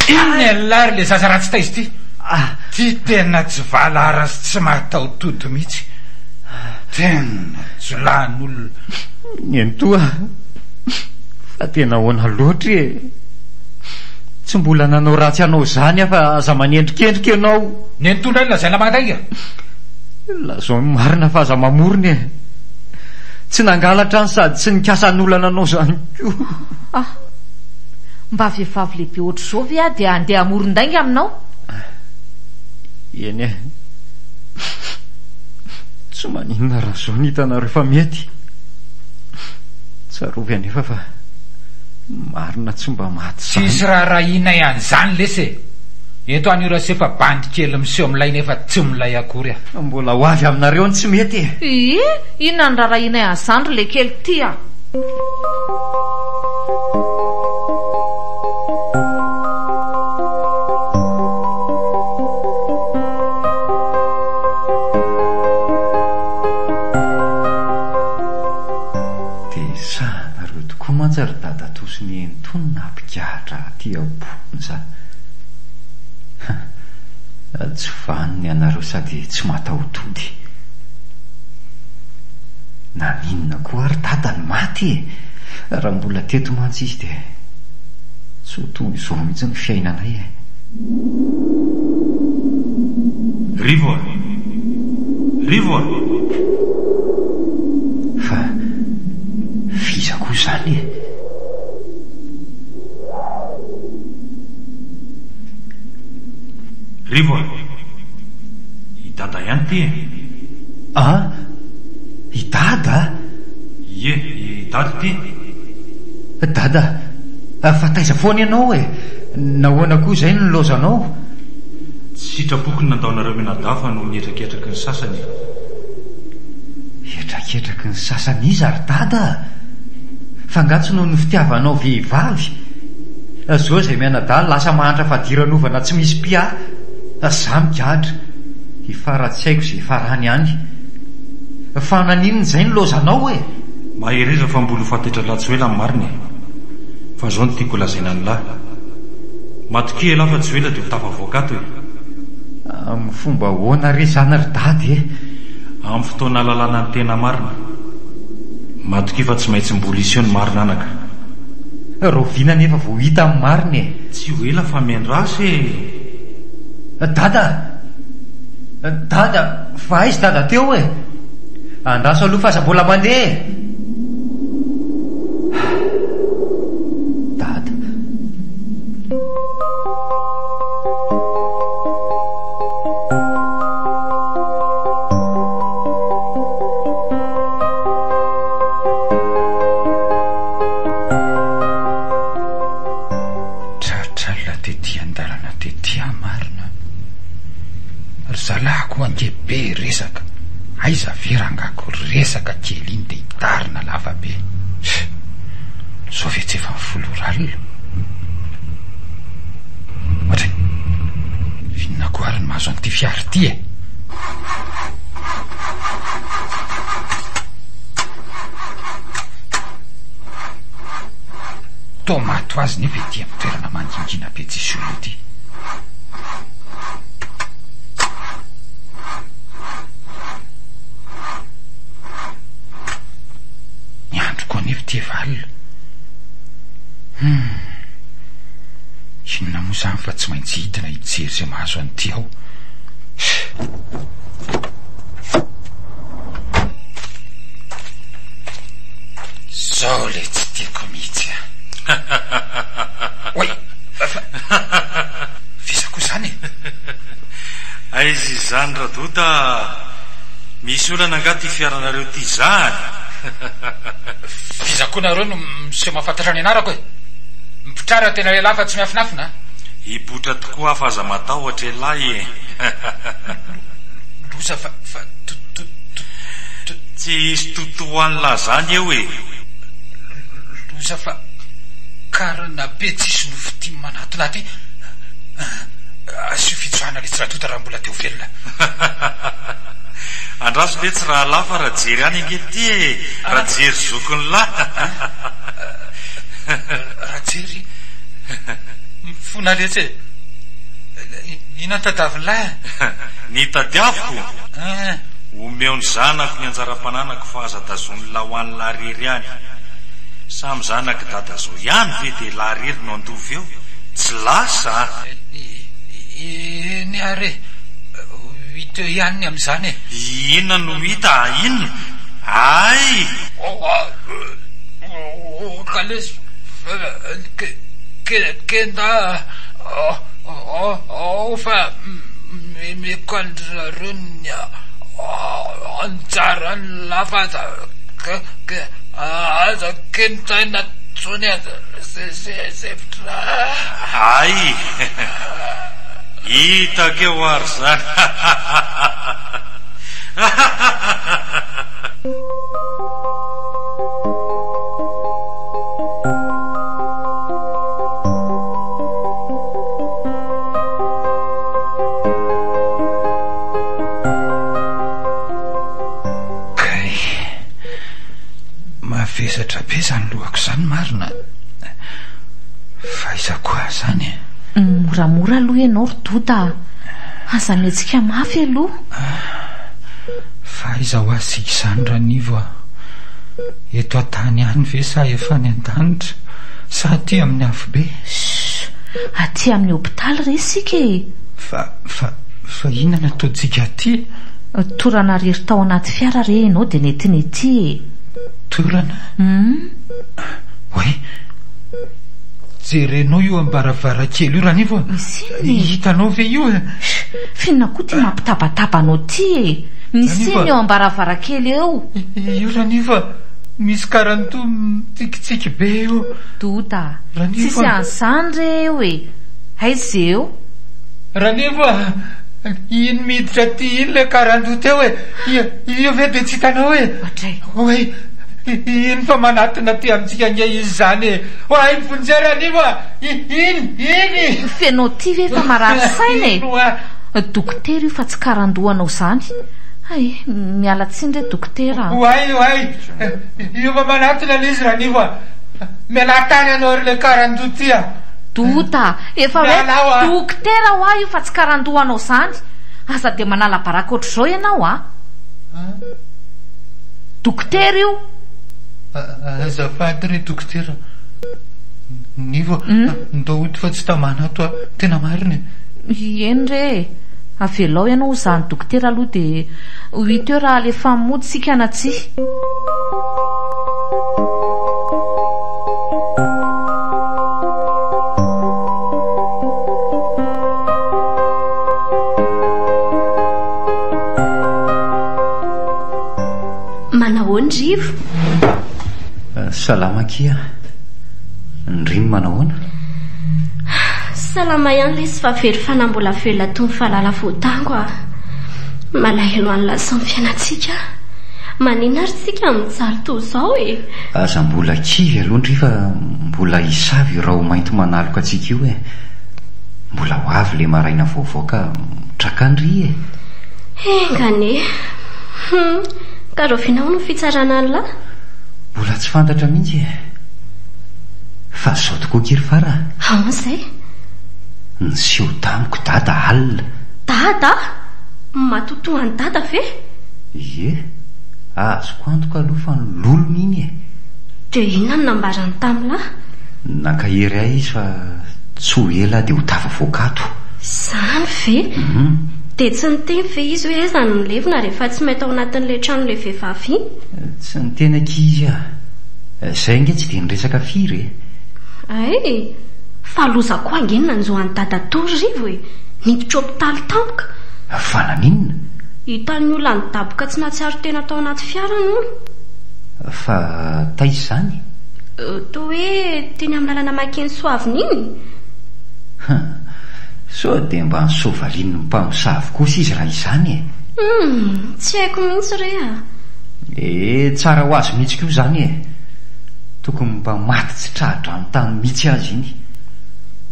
Inona ialahy ry le zaza ratsy taiza ity? Ty tena tsy valahara sy tsy mahataho-tody mihitsy. Tena jiolahin'olona. Nenitoa, fa tena ahoana loatra e? Tsy mbola nanao ratsy anao izany aho fa aza manendrikendrika ianao. Nenitoa indray no lazaina mandainga? Lazao ny marina fa aza mamorona e. Tsy nangalatra aho sady tsy nikasa hanolana anao izany koa. Ah! Mba vehivavy lehibe ohatr'izao ve aho dia handeha hamoron-dainga aminao? Eny e. Tsy maninona raha izao ny hitanareo fa mety. Tsarovy anefa fa ny marina tsy mba maty izany. Tsisy raharahianay an'izany lesy e! Ento any io Rasefa bandy kely miseho milay nefa tsy milay akory a! Mbola ho avy aminareo ny tsy mety e! Ii, inona no raharahianay an'izany ry lekely ty a! Dia sahanareo tokoa mantsy ry dadatoa sy nenitoa no nampigadra aty am-ponja. Tsy vanona ianareo sady tsy mataho-tody. Naninona koa ary dada no maty e? Raha mbola teto mantsy izy dia tsy ho toy izao mihitsy ny fiainanay e. Rivo a! Rivo a! Fa f'iza koa izany e? Rivo a! I Dada ihany ity e! An! I Dada? Ie, i Dada ity. Dada, fa taiza foana ianao e? Nahoana koa izay no nilaozanao? Tsy sitrapoko ny nandao anareo mianadahy fa noho ny hetraketraky ny sasany e. Hetraketraky ny sasany iza ry Dada? Fa angaha tsy noho ny fitiavanao vehivavy? Zao izay mianadahy lasa mahantra fadiranovana tsy misy mpiahy. Za migadra. Ifara tsy haiko izay hifarany any. Fa naninona izay nilaozanao e? Mahereza fa mbola ho fantetralahy tsy ho ela ny marina e! Fa zao no tiako holazaina an'lah. Matokia elah fa tsy ho ela dia ho tafavoaka ato e! Amin'ny fomba ahoana re izany ry dada e? Amin'ny fotoana ahalalana ny tena marina. Matokia fa tsy maintsy mbola hiseho ny marina anaka. Rahoviana anefa vao hita ny marina e? Tsy ho ela fa miandrasa e! Dada! Dada! Fa aiza dada teo e? Andraso aloha fa aza mbola mandeha e! Dada. Tratralina tety an-dalana tety aho marina. Ry zalahy koa ange be resaka. Aiza ve rangahy ko resaka kely iny dia hitarina lava be. Zao ve tsy efa ny folo ora alina? Ohatry inona koa ary ny mahazo an'ity fiara ity e? Toa maty ho azy nefa ety amin'ny toerana mangingina be tsisy olona ety. Ny andro koa anefa ity efa alina. Hum. Inona moa izany fa tsy maintsy hidina hijery izay mahazo an'ity ao. Zao le tsy tiako mihitsy a. Oay! Fa f'iza koa izany e? Aiza izany Radota a! Misy olana angaha ty fiaranareo ty zany? F'iza koa nareo no miseho mahafantatra ny anarako e? Mipotrara tena lehilahy fa tsy miafinafina a! Hipoitra tokoa aho fa aza matahotra elah e! Loza fa fa to to to to. Tsy hisy totoan'lah zany eo e! Loza fa karana be tsisy nofo ty manatona aty. Asio fitsoahana letsy Radota raha mbola te ho velona. Andraso letsy rahalahy fa Rajery ihany ange ty e! Rajery zokin'lah. Rajery? Mifona letsy e! Inona no tadiavin'lah e? Ny tadiaviko? Omeo ny zanako ny anjaram-pananako fa aza tazonin'lah ho an'lah rery any. Samy zanak'i dada zao ihany ve dia lah rery no handova eo? Tsy lasa a! Eny ary e! Ho hita eo ihany ny amin'izany e! Inona no hita? Inona? Hay! Oka lesy kenda ao fa memeko an-dry zareo ny anjaran'ny lafa aza aza kentaina intsony aza sefitra. Hay! Hitako eo ary izany. Kay, mavesatra be izany lohako izany marina. Fa aiza koa aho izany e? Moramora aloha ianao ry Doda a! Aza mihetsika mafy aloha. Fa aiza ho azy isika izany Ranivo a? Eto an-tany ihany ve sa efa any an-danitra? Sa aty amin'ny afobe? Shh! Aty amin'ny hopitaly re isika e! Fa, fa, fa inona no ataontsika aty? Torana rery tao anaty fiara re ianao dia nentina ety e! Torana? Hum? Oay! Jerenao io am-baravarankely io Ranivo a! Misy inona e? Hitanao ve io e? F'inona koa ity mampitabataba anao ity e? Misy inona eo am-baravarankely eo? Io Ranivo a! Misy karandoha mitsikitsiky be eo. Doda a! Tsisy an'izany re eo e! Aiza eo? Ranivo a! Iny miditra aty iny ilay karandoha teo e! Io ve dia tsy hitanao e? Ohatray. Oay! Iny fa manatona aty amintsika ange izy izany e! Oay vonjeo Ranivo a! Iny! Iny! Fenao ty ve fa marary saina e! Iny hoa! Dokotera io fa tsy karandohanao izany. Hay, miala tsiny re dokotera a! Oay! Oay! Io fa manatona ilay izy Ranivo a! Mialà tany ianao ry ilay karandoha ty a! Dota a! Efa hoe Mialà hoa! dokotera hoa io fa tsy karandohanao izany! Aza dia manala baraka ohatr'izao ianao a! Dokotera io! Azafady re dokotera. Nivo, ndao hody fa tsy tamana ato aho. Tena marina e. Eny re e. Avelao ianao ho zahan'ny dokotera aloha dia ho hita eo raha alefa mody isika na tsia. Manahoana Rivo? Salama akia. Ndry ny manahoana? Salama ihany lesy fa very fanahy mbola velona toy ny valala voatango ah. Malahelo an'lah sy ny fiainantsika aho. Maninona ary tsika mijaly toa izao e? Aza mbola kivy aloha ndry fa mbola hisava io raho-mainty manaloka antsika io e. Mbola ho avy le maraina vaovao ka mitraka ndry e. Enga anie. Hum, ka rahoviana hono ny fitsarana an'lah? Mbola tsy fantatra mihitsy e. Fa zao tokoa akia ry Fara a. Ahoana izay? Niseho tamiko Dada alina. Dada? Matotoa an'i Dada ve? Ie. Azoko antoka aloha fa ny lolony iny e. Dia inona no nambarany tamin'lah? Nankahery ahy izy fa tsy ho ela aho dia ho tafavoaka ato. Izany ve? Dia tsy niteny ve izy hoe aiza no milevina rehefa tsy mahita ao anatin'ilay tranon'ilay vehivavy iny? Tsy niteny akia izy ah. Izay ange tsy dia niresaka firy e. Hay! Fa loza koa ange ny nanjo an'i dadatoa ry Rivo e! Niditra hopitaly tampoka. Fa naninona? Hitan'ny olona nidaboka tsy nahatsiaro tena tao anaty fiarany hono. Fa taiza izany? Toa hoe teny amin'ny lalana mankeny Soavina iny? Hum! Sao dia mba nisoavalian'ny mpamosavy kosa izy raha izany e? Hum! Tsy haiko mihitsy re a! Eh, tsara ho azy mihitsy koa izany e! Tokony mba maty tsy tra-drano tany mihitsy azy iny.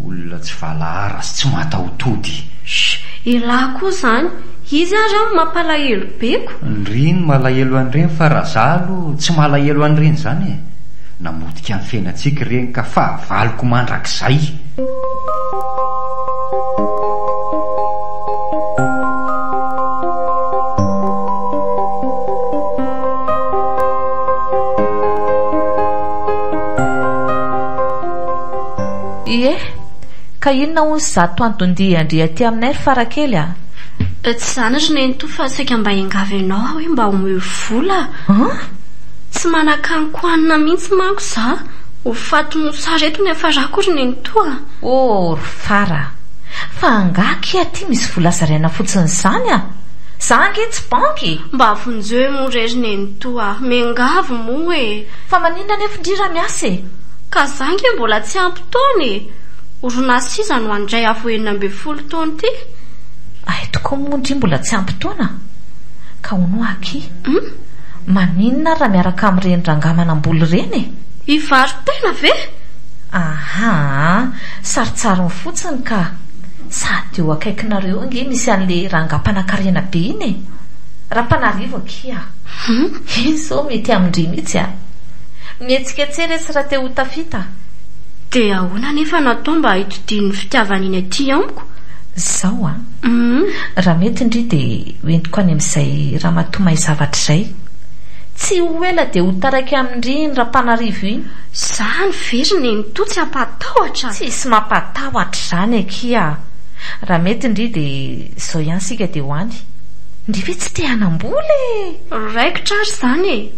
Olona tsy valahara sy tsy mataho-tody. Sh! Elah koa izany! Izy ary an mampalahelo be ko! Ndry ny malahelo an'ireny fa raha za aloha tsy malahelo an'ireny izany e! Namotika ny fiainantsika ireny ka fahavaloko mandrakizay! Ie, ka inona hono izato anton-dian-dry aty aminay ry Farakely a? Tsy izany ry Nenitoa fa saika mba hiangavy anao aho hoe mba omeo vola. An? Tsy manan-kanin-kohanina mihitsy manko izaho. Ho faty mosary eto ny hafarako ry Nenitoa a! Oh ry Fara a! Fa angaha akia aty misy vola zaraina fotsiny izany a! Za ange tsy banky e! Mba vonjeo moa re ry Nenitoa a! Miangavy moa e! Fa maninona anefa ndry raha miasa e? Ka za ange mbola tsy ampy taona e! Orinasa iza no handray ahy vao 16 taona ity? Hay tokoa moa ndry mbola tsy ampy taona? Ka hono hoa akia? Maninona ary raha miaraka amin'ireny rangahy manambola ireny e? Hivaro-tena ve? Ahaa, sarintsariny fotsiny ka. Sady eo akaikinareo eo ange misy an'ilay rangahy mpanankarena be iny e! Rampanarivo akia. Iny izao mety amin-dry mihitsy a! Mihetsiketseha resy raha te ho tafita. Dia ahoana anefa no atao mba hitodian'ny fitiavana iny aty amiko? Izao an! Raha mety ndry dia hoentiko any amin'izay ramatoa mahay zavatra izay. Tsy ho ela dia ho taraiky amin-dry iny Rampanarivo iny. Izany ve ry nenitoa tsy hampatahotra? Tsisy mampatahotra izany akia a! Raha mety ndry dia izao ihany isika dia ho any. Ndry ve tsy te hanam-bola e! Raikitra ary izany e!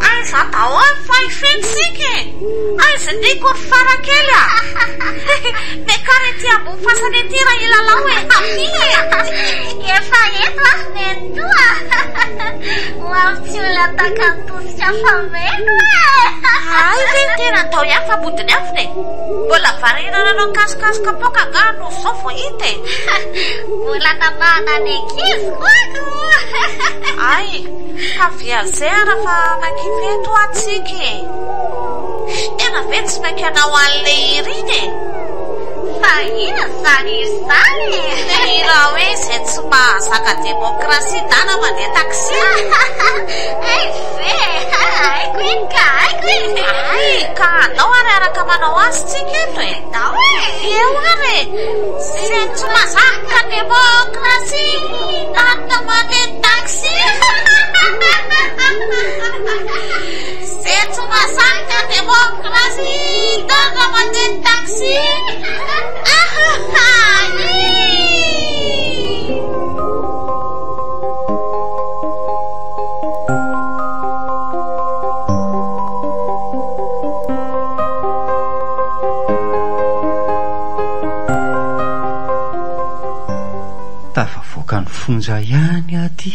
Aiza daholo fa hifentsika e! Aiza ny ko ry Fara kely a! Miakara ety ambony fasana ety raha hilalao e! Avia e! Efa eto aho nenitoa a! Ho avy tsy ho lataka ny tosika fameno e! Hay ve tena atao ihany fa mody niafina e! Mbola variana nanao kasokaso kapoaka angaha no zao vao hita e! Mbola namahana ny ankizy hono! Hay, ka via zera fa mankify eto hoa tsika e! Tena ve tsy mainka hanao an'ilay hira iny e? Fa inona izany? izany hira izany e! Ilay hira hoe izay tsy mahazaka demokrasia ndana mandeha taxi. Hay ve e! Haiko iny ka, haiko iny! Hay ka, andao ary hiaraka manao azy tsika eto e! Andao e! Eo ary e! Izay tsy mahazaka demokrasia ndana mandeha taxi. Izay tsy mahazaka demokrasia ndana mandeha taxi. Tafavoaka ny fonja ihany aho ty.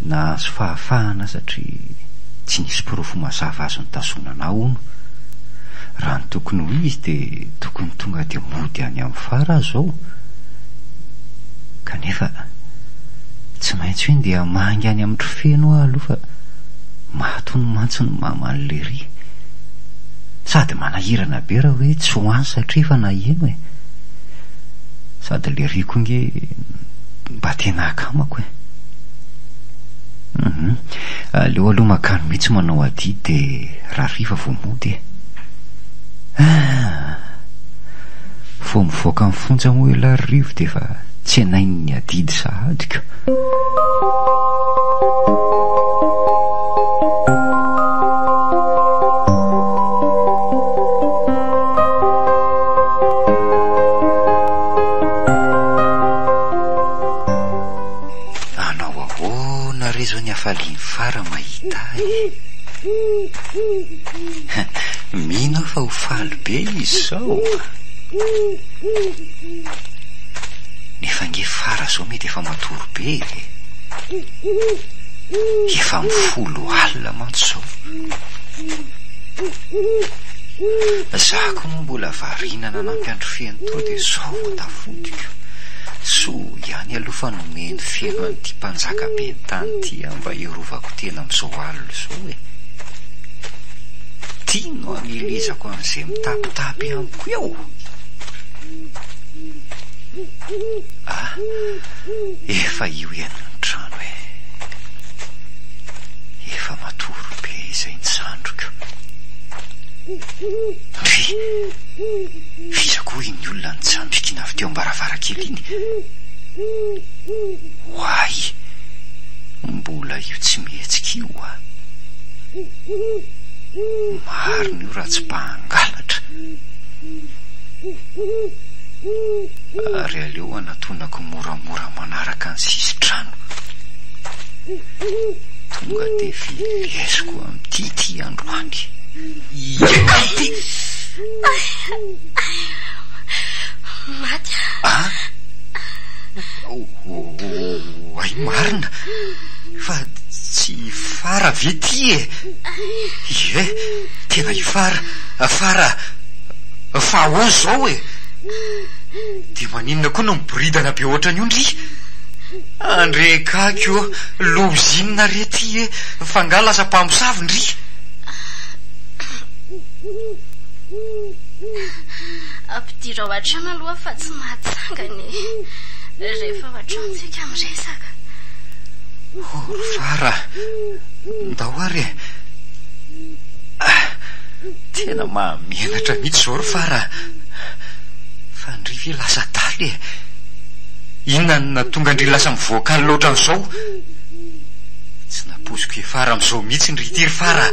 Nahazo fahafahana satria tsy nisy porofo mazava azo nitazonana ahy hono. Raha ny tokony ho izy dia tokony tonga dia mody any amin'ny fara aho izao. Kanefa tsy maintsy hoe ndeha hamangy any amin-dry Feno aho aloha fa maty hono mantsy ny maman'i Lery. Sady manahirana be raha hoe tsy ho any satria efa naheno e. Sady Lery koa nge mba tena akamako e. Hum, aleo aloha mankany mihitsy manao adidy dia rahariva vao mody e. Ah! Vao mivoaka ny fonja moa ialahy ry Rivo dia efa tsenain'ny adidy sahady ko. Hanao ahoana re zao ny hafalian'i Fara mahita ahy e? Mino aho fa ho faly be izy izao. Nefa ange Fara izao mety efa matory be e. Efa amin'ny folo alina mantsy izao. Za koa moa mbola variana nanampy an-dry Feno teo dia izao vao tafodiko. Soa ihany aloha fa nomen'i Feno an'ity mpanjaka be ny tany ity aho mba hiarovako tena amin'izao alina izao e. Ity no hamelezako an'izay mitapitapy amiko eo. Ah, efa io ihany ny trano e. Efa matory be izay ny sandriko. Ndry, f'iza koa iny olona nitsambikina avy teo am-baravarankely iny? Oay, mbola io tsy mihetsika io a. Marina io raha tsy mpangalatra. Ary aleo anatonako moramora manaraka ny sisin-trano. Tonga dia velesiko amin'ity ity androany. Ieka ity! Maty aho. Oay marina! Fa tsy i Fara ve ity e? Ie, tena i Fara. Fara, fa ahoana izao e? Dia maninona koa no miboridana be ohatran'io ndry? Andrekaky ô, loza inona re ity e? Fa angaha lasa mpamosavy ndry? Ampidiro ao an-trano aloha fa tsy mahatsangana e. Rehefa ao an-trano tsika miresaka. Oh ry Fara, ndao ary e. Ah, tena mahamenatra mihitsy izao ry Fara. Fa ndry ve lasa adala e? Inona no nahatonga ndry lasa mivoaka alina ohatran'izao? Tsy nampoiziko hiafara amin'izao mihitsy ndry ity ry Fara.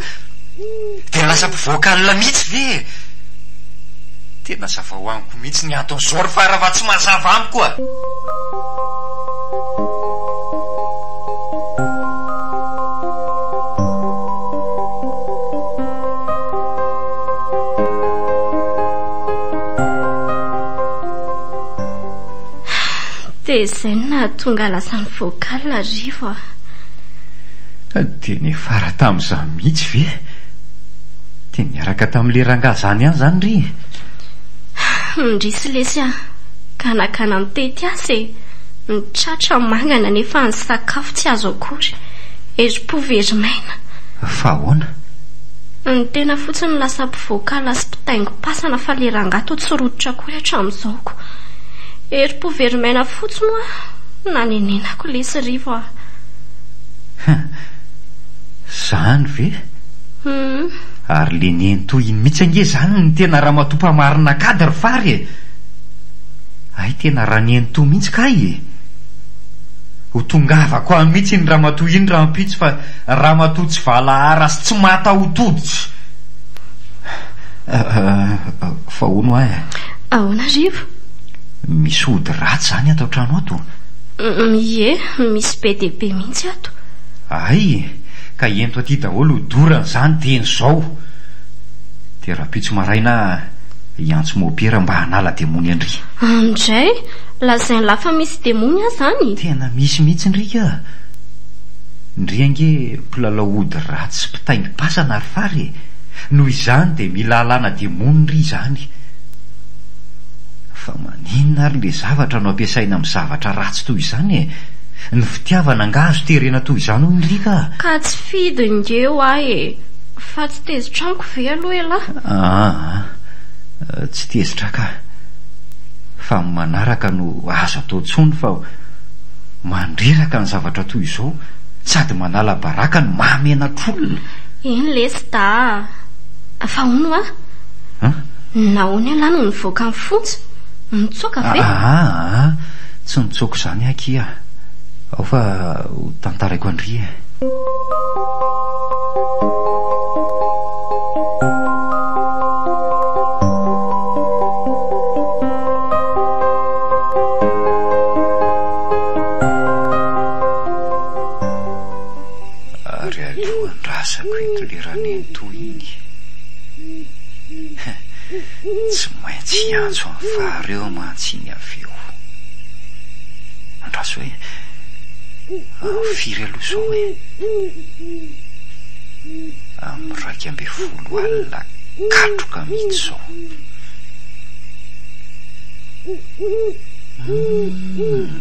Dia lasa mpivoaka alina mihitsy ve e? Tena hazavao amiko mihitsy ny anton'izao ry Fara fa tsy mazava amiko a! Dia izay no nahatonga lasa ny vocal Rivo a! Dia niafara tamin'izany mihitsy ve? Dia niaraka tamin'ilay rangahy izany ihany izany ry? Indrisy lesy a! Ganagana mitety asa e! Ny tratra mangana nefa ny sakafo tsy azo akory. Herim-po very maina. Fa ahoana? Ny tena fotsiny no lasa mpivoakala sy mpitaingim-pasana fa le rangahy toa tsy rototra akory hatramin'izao ko. Herim-po very maina fotsiny hoa nanenenako lesy Rivo ah. Huh. Zany ve? Hum. Ary le nenitoa iny mihitsy ange zany no tena ramatoa mpamarina kady ry Fary e! Hay tena ranenitoa mihitsy kay e! Ho tongavako any mihitsy iny ramatoa iny rahampitso fa ramatoa tsy valahara sy tsy mataho-toditra. Fa hono hoa e. Ahoana Rivo? Misy ody ratsy izany ato an-trano ato? Ie, misy be dia be mihitsy ato. Hay, ka ento aty daholo hodorana izany dieny izao. Dia rahampitso maraina hiantso mopera mba hanala demony an-dry. Andray, lazain'lah fa misy demony aza any? Tena misy mihitsy ndry ka! Ndry ange mpilalao ody ratsy sy mpitaingim-pasana ry Fary e! Noho izany dia mila alana demony ndry izany. Fa maninona ary le zavatra no ampiasaina amin'ny zavatra ratsy toy izany e? Ny fitiavana angaha azo terena toy izany hoy ndry ka! Ka tsy fidiny nge hoa e! Fa tsy tezitra amiko ve aloha elah? Aa, tsy tezitra ka. Fa amin'ny manaraka no azo atao intsony fa mandreraka ny zavatra toy izao sady manala baraka no mahamenatr'olona. Eny lesy da a! Fa hono hoa? An? Nahoana ialahy no nivoaka ny fonja? Nitsoaka ve? Aa, tsy nitsoaka izany akia. Ao fa ho tantaraiko an-dry e. Ary aleo andrasako eto le ranenitoa iny. Tsy maintsy hiantso an'i Fary eo mantsy iny avy eo. Andraso hoe amin'ny firy aloha izao e? Amin'ny 11 alina katroka mihitsy izao. Humm,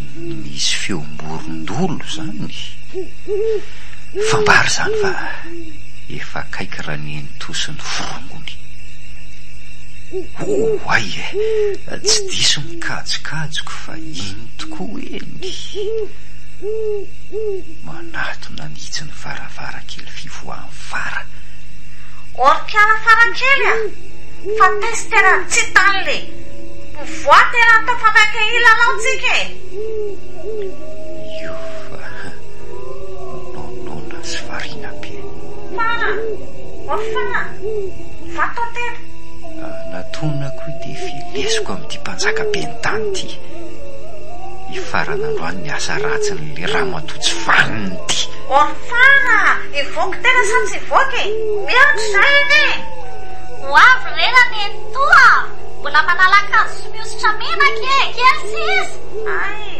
nisy feom-borondolo izany. Fambara izany fa efa akaiky Ranenitoa sy ny forongony. Oay e! Tsy diso ny kajikajiko fa iny tokoa eny. Manatona mihitsy ny varavarankely fivoahan'ny fara. Orikala farakely a! Fa taiza tena tsy tany le! Mivoaha tena atao fa maika hilalao tsika e! Io fa nonona sy variana be. Fara! Orfana! Vato tena! Natonako io dia velesiko amin'ity mpanjaka ben'ny tany ity. Hifarana androany ny asa ratsin'ilay ramatoa tsy vanona ity. Orfana! Hivoaka tena sa tsy hivoaka e? Miandry izay anie e! Ho avy re Ranenitoa a! Mbola manala akanjo sy mihosotra menaka e! Kely sisa! Hay!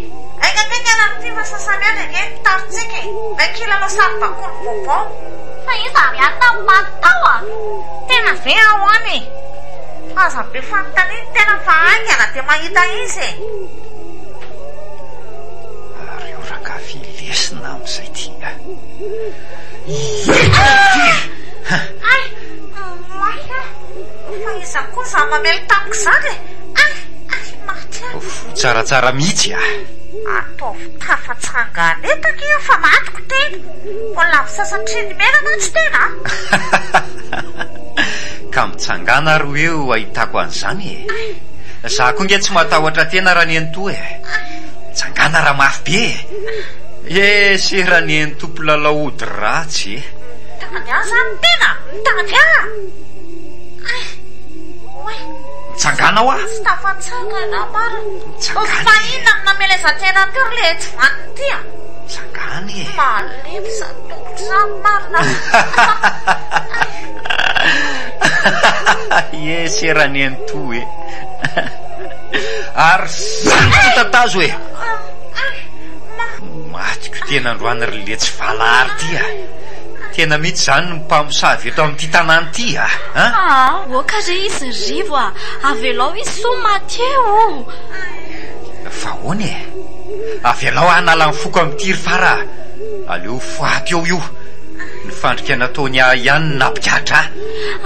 Haingankaingana amin'ity fa sasa-miandry ange ny taritsika e! Maika hilalao saribakoly vaovao! Fa iza ary alina no maty tao a? Tena ve aho any e? Aza be fanontaniana tena fa haingana dia mahita izy e! Ary io rangahy velesina amin'izay ty a! Inona ity? Hay! Maty aho! Fa iza koa izany mamely tamiko izany e? Hay! Hay! Maty aho! Voa tsaratsara mihitsy a! Ataovy tafatsangana eto ange aho fa matiko tena! Mbola avy sasatry ny mena mantsy tena a! Ka mitsangàna ary hoe ho ahitako an'izany e! Za koa nge tsy matahotra tena Ranenitoa e! Mitsangàna raha mafy be e! Eh se Ranenitoa mpilalao ody ratsy e! Mitady ahy zany tena! Mitady ahy! Ay! Oay! Mitsangàna hoa! Tsy tafatsangana aho marina! Mitsangàna Fa e! inona no namelezan-tena teo ry le tsy vanona ity a! Mitsangàna e! Malemy izany tongotra izany marina! Ie se Ranenitoa e! Ary zany ty tatazo e! Matiko tena androany ry letsy valahary ty a! Tena mihitsy zany ny mpamosavy eto amin'ity tanàna ity a! Aa! Oka re izy ry Rivo a! Avelao izy sao maty eo! Fa ahoana e? Avelao hanala ny foko amin'ity ry Fara a! Aleo ho faty eo io! Ny fandrika nataony ahy ihany no nampigadra ahy.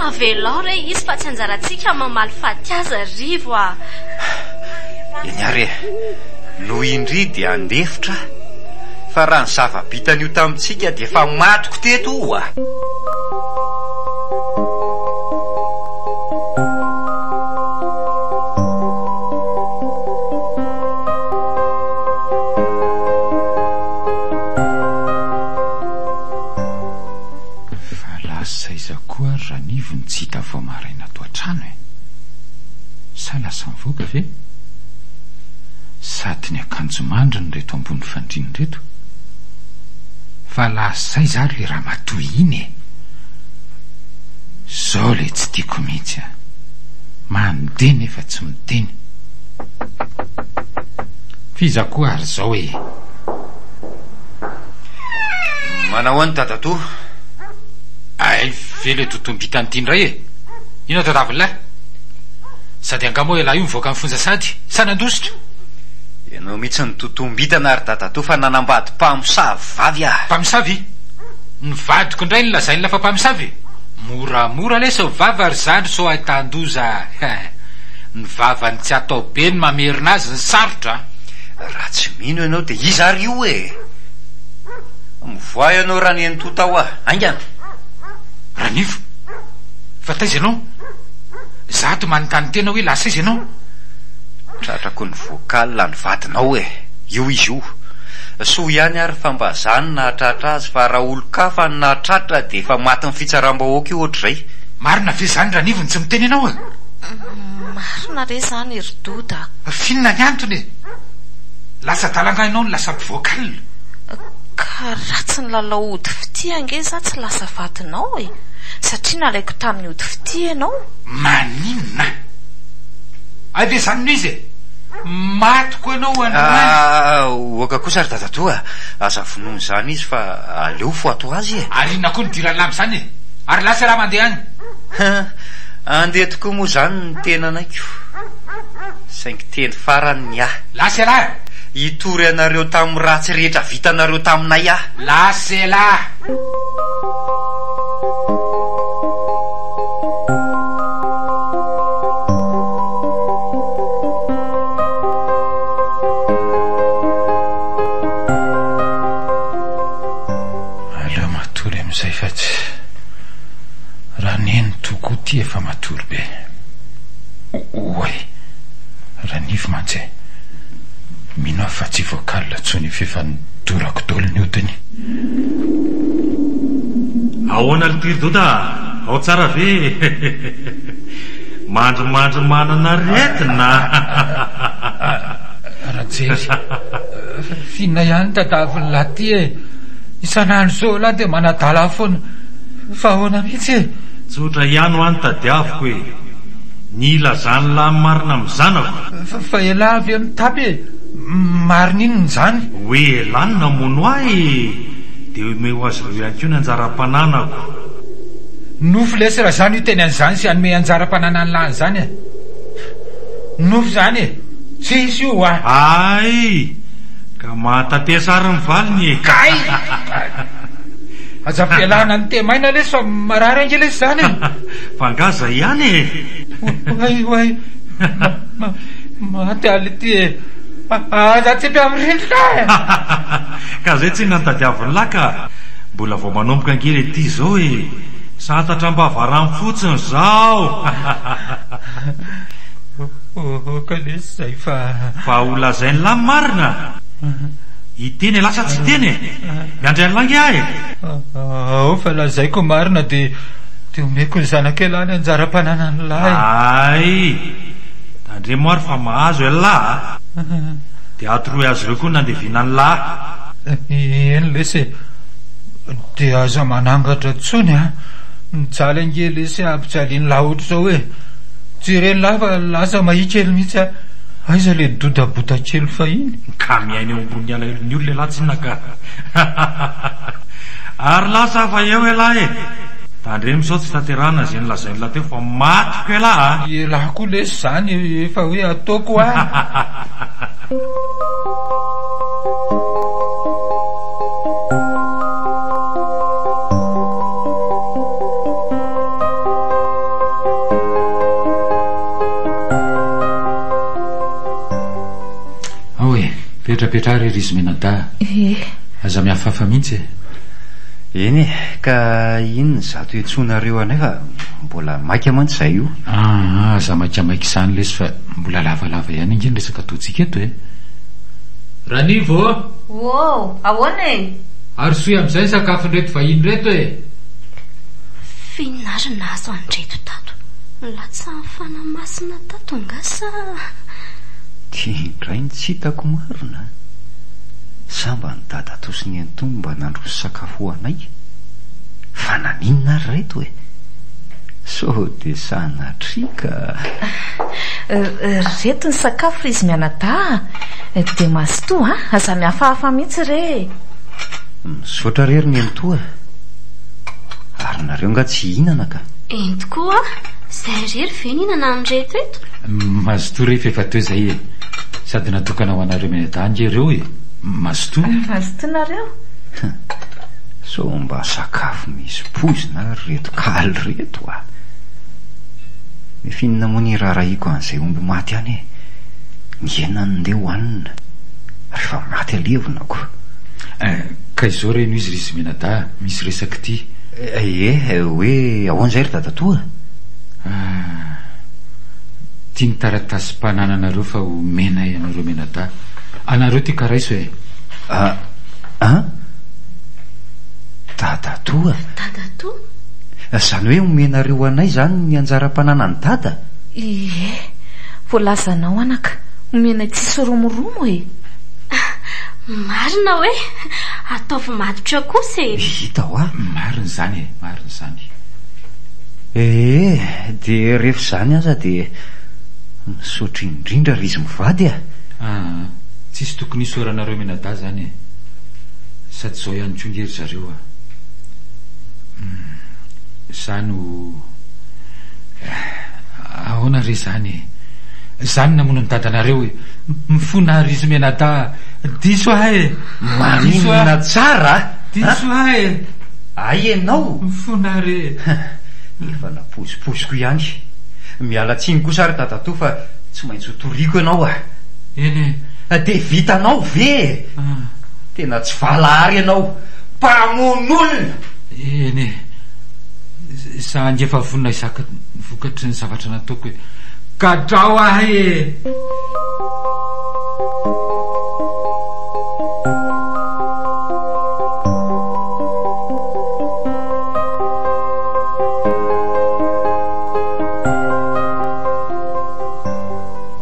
Avelao re izy fa tsy anjarantsika mamaly faty azy ry Rivo a! Eny ary e! Noho indry dia handefitra aho. Fa raha ny zava-bitan'io tamintsika dia efa matiko teto oa! Fa lasa aiza koa ary Ranivo no tsy hita vao maraina ato an-trano e? Sa lasa nivoaka ve? Sady ny akanjo mandriny ireto ambony fandriana ireto? Fa lasa aiza ary le ramatoa iny e? Zao le tsy tiako mihitsy an! Mandeha nefa tsy miteny. F'iza koa ary zao e? Manao ahoana dadatoa? Hay ve le totombitany ity indray e? Inona tadiavin'lah? Sady angaha moa ialahy io mivoaka ny fonja sady? Sa nandositra? Ianao mihitsy no totombitana ry dadatoa fa nanambady mpamosavy vavy aho. Mpamosavy? Ny vadiko indray no lazain'lah fa mpamosavy e? Moramora lesy ny vava ry zandry sao ahitan-doza a! Ny vavany tsy atao be ny mamerina azy ny sarotra a! Raha tsy mino ianao dia iza ary io e? Mivoaha ianao Ranenitoa tao a! Haingana! Ranivo, fa taiza ianao? Za ato manontany tena hoe lasa aiza ianao? Tratrako ny vocal ny vadinao e! Io izy io. Soa ihany ary fa mba za no nahatratra azy fa raha olon-kafa no nahatratra dia efa matin'ny fitsaram-bahoaka io ohatr'izay. Marina ve izany Ranivo no tsy miteny ianao e? Marina re izany ry Doda a! F'inona ny antony e? Lasa adala angaha ianao no lasa mpivocal? Ka raha tsy nilalao ody fitia ange za tsy lasa vadinao e! Satria nalaiko tamin'ny ody fitia ianao. Maninona? Hay ve izany no izy e? Matiko ianao androany. Ah, oka kosa ry dadatoa a! Aza vonoina izany izy fa aleo fo ato azy e! Ary inona koa no idiran'lah amin'izany e? Ary lasa ialahy mandeha any. Andeha tokoa moa izany ny tenanaiko. Saingy teny farany ny ahy. Lasa ialahy! Hitory anareo tamin'ny ratsy rehetra vitanareo taminay aho. Lasa ialahy! Aleo matory amin'izay fa tsy raha neny tokoa ity efa matory be. Oay! Ranify mantsy e! Mino aho fa tsy vocal intsony io f'efa nodorako daholo ny hodiny. Ahoana ry Tirdoda a! Ao tsara ve e? Mandrimandry manana aretina? Rajery, f'inona ihany tadavin'i lahy ty e? Isan'andro izao lahy dia manadala ahy foana. Fa ahoana mihitsy e? Tsotra ihany hoa ny tadiaviko e! Ny hilazan'ny lahy ny marina amin'ny zanako. Fa elah ve mitapy e? Marina inona izany? Hoe elah no namono ahy e! Dia omeo azy ireo ihany koa ny anjaram-pananako. Nofy lesy raha izany io teny an'izany sy hanome anjaram-pananan'ny lahy an'izany e! Nofy izany e! Tsisy io a! Hay! Ka mahatatesa ary ny valiny e! Kay! Aza ampialana ny temaina lesy fa marary ange lesy izany e! Fa angaha zay ihany e! Oay oay! Maty aly ity e! Aza atsipy amin'ny rindrina e! Ka zay tsinona no tadiavin'ny lahy ka! Mbola vao manomboka ange le ty zao e! Santatra am-bava rano fotsiny zao! Oka lesy zay fa. Fa ho lazain'ny lahy ny marina? Hiteny elah sa tsy hiteny e? Miandry an'lah nge aho e! Ao fa lazaiko marina dia dia omeko ny zanak'elah ny anjaram-pananan'lah e! Hay! Tandremo ary fa mahazo elah a! Dia atoroy azy ireo koa ny nandevenan'lah. Eny lesy e! Dia aza manangatra intsony a! Mijaly ange lesy ampijalian'lah ohatr'izao e! Jeren'lah fa lasa mahia kely mihitsy aho. Aiza le dodabota kely fahiny? Ka miaina eo ambony alahelon'ny olona elah tsinona ka. Ary lasa fa eo elah e! Tandremo sao tsy tanterahana izay nolazain'lah teo fa matiko elah a! Elah koa lesy izany efa hoe ataoko a! Petrapetraha re ry izy mianadahy. Ie. Aza mihafahafa mihitsy e. Eny e, ka inona izato iantsoanareo anay fa mbola maika mantsy izahay io. Aa, aza maikamaika izany lesy fa mbola lavalava ihany ange ny resaka ataontsika eto e. Ranivo ô! Ô, ahoana e? Arosoy amin'izay ny sakafon'ireto vahiny ireto e! F'inona ary no nahazo an'ireto tato? Nilatsahan'ny fanahy masina tato angaha sa. Ty indray no tsy hitako marina a! Sa mba ny dadatoa sy nenitoa no mba nandroso sakafo ho anay? Fa naninona ary ireto e? Sao dia sanatria ka. Ireto ny sakafo ry izy mianadahy a! Dia mazotoa a! Aza mihafahafa mihitsy re e! Misaotra re ry nenitoa a! Ary nareo nga tsy hihinana ka? Eny tokoa a! Izay irery ve nihinana an'ireto eto? Mazotoa re f'efa teo izay e! Sady natokana ho anareo mianadahy ange ireo e! Mazotoa! Mazotoa nareo! Sao mba sakafo misy poizina ary ireto kaly ireto a! Nefa inona moa ny iraharahiako an'izay omby maty any e! Ny hena no ndeha hohanina, rehefa maty alevina ko! Eh, ka izao re no izy ry Zimenadahy, misy resaka ity. Ie, hoe ahoana izay ry dadatoa? Ah, ity ny taratasim-panananareo fa omenay anareo mianadahy. Anareo ity ka raiso e! Ah, an? Dadatoa? Dadatoa? Izany hoe omenareo anay izany ny anjaram-pananan'i Dada? Ie, voalazanao anaka, omenay tsisy romoromo e! Marina hoe? Ataovy matotra kosa e! Hita hoa! Marina izany e, marina izany. Ee, dia rehefa izany aza dia misaotra indrindra ry izy mivady a! Aa, tsisy tokony hisaoranareo mianadahy izany e! Sady izao ihany koa nge ry zareo a! Humm, za no Ahoana re izany e? Za no namono ny dadanareo e! Mifona ary izy mianadahy! Diso ahy e! Diso ahy! Maninona tsara a! Diso ahy e! Hay ianao? Mifona ary e! Efa napozipoiziko ihany. Miala tsiny kosa ary dadatoa fa tsy maintsy ho toriako ianao a! Eny e! Dia vitanao ve e? Tena tsy valahara ianao! Mpamono olona! Eny e! Za ange efa vonona hizaka ny vokatry ny zavatra nataoko e! Gadrao ahy e!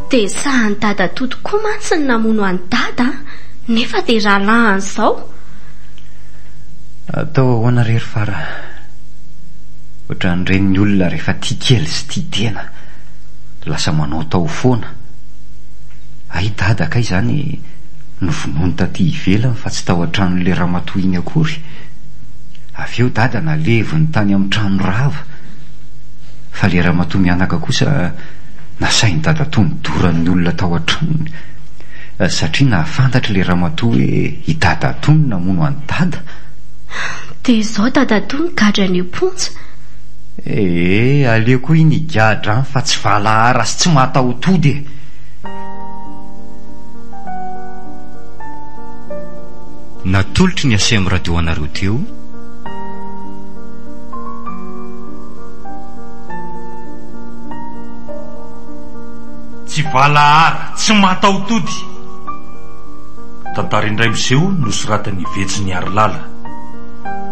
Dia sahan'i dadatoa tokoa mantsy ny namono an'i dada an! Nefa dia rahalahiny izao. Atao ahoana re ry Fara? Ohatran'ireny ny olona rehefa tia kely sy tia tena, lasa manaotao foana. Hay dada kay izany novonoiny taty ivelany fa tsy tao an-tranon'ilay ramatoa iny akory. Avy eo dada naleviny tany amin'ny trano rava. Fa ilay ramatoa mianaka kosa nasain'i dadatoa nodoran'ny olona tao an-tranony. Satria nahafantatra ilay ramatoa hoe i dadatoa no namono an'i dada. Dia izao dadatoa migadra any am-ponja. Ee, aleo koa iny higadra any fa tsy valahara sy tsy mahataho-tody e! Natolotry ny Aceem Radio anareo teo. Tsy valahara, tsy mahataho-tody. Tantara indray miseho nosoratan'i Vetsin'i Harilala.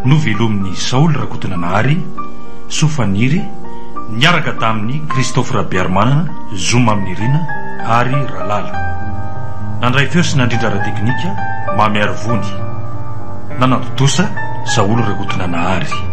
Novelomin'i Saoly Rakotonanahary, Soa Faniry, niaraka tamin'i Christophe Rabearimanana, Zo Maminirina ary Ralala. Nandray feo sy nandrindra ara-teknika, Mamy Arivony. Nanatontosa, Saoly Rakotonanahary.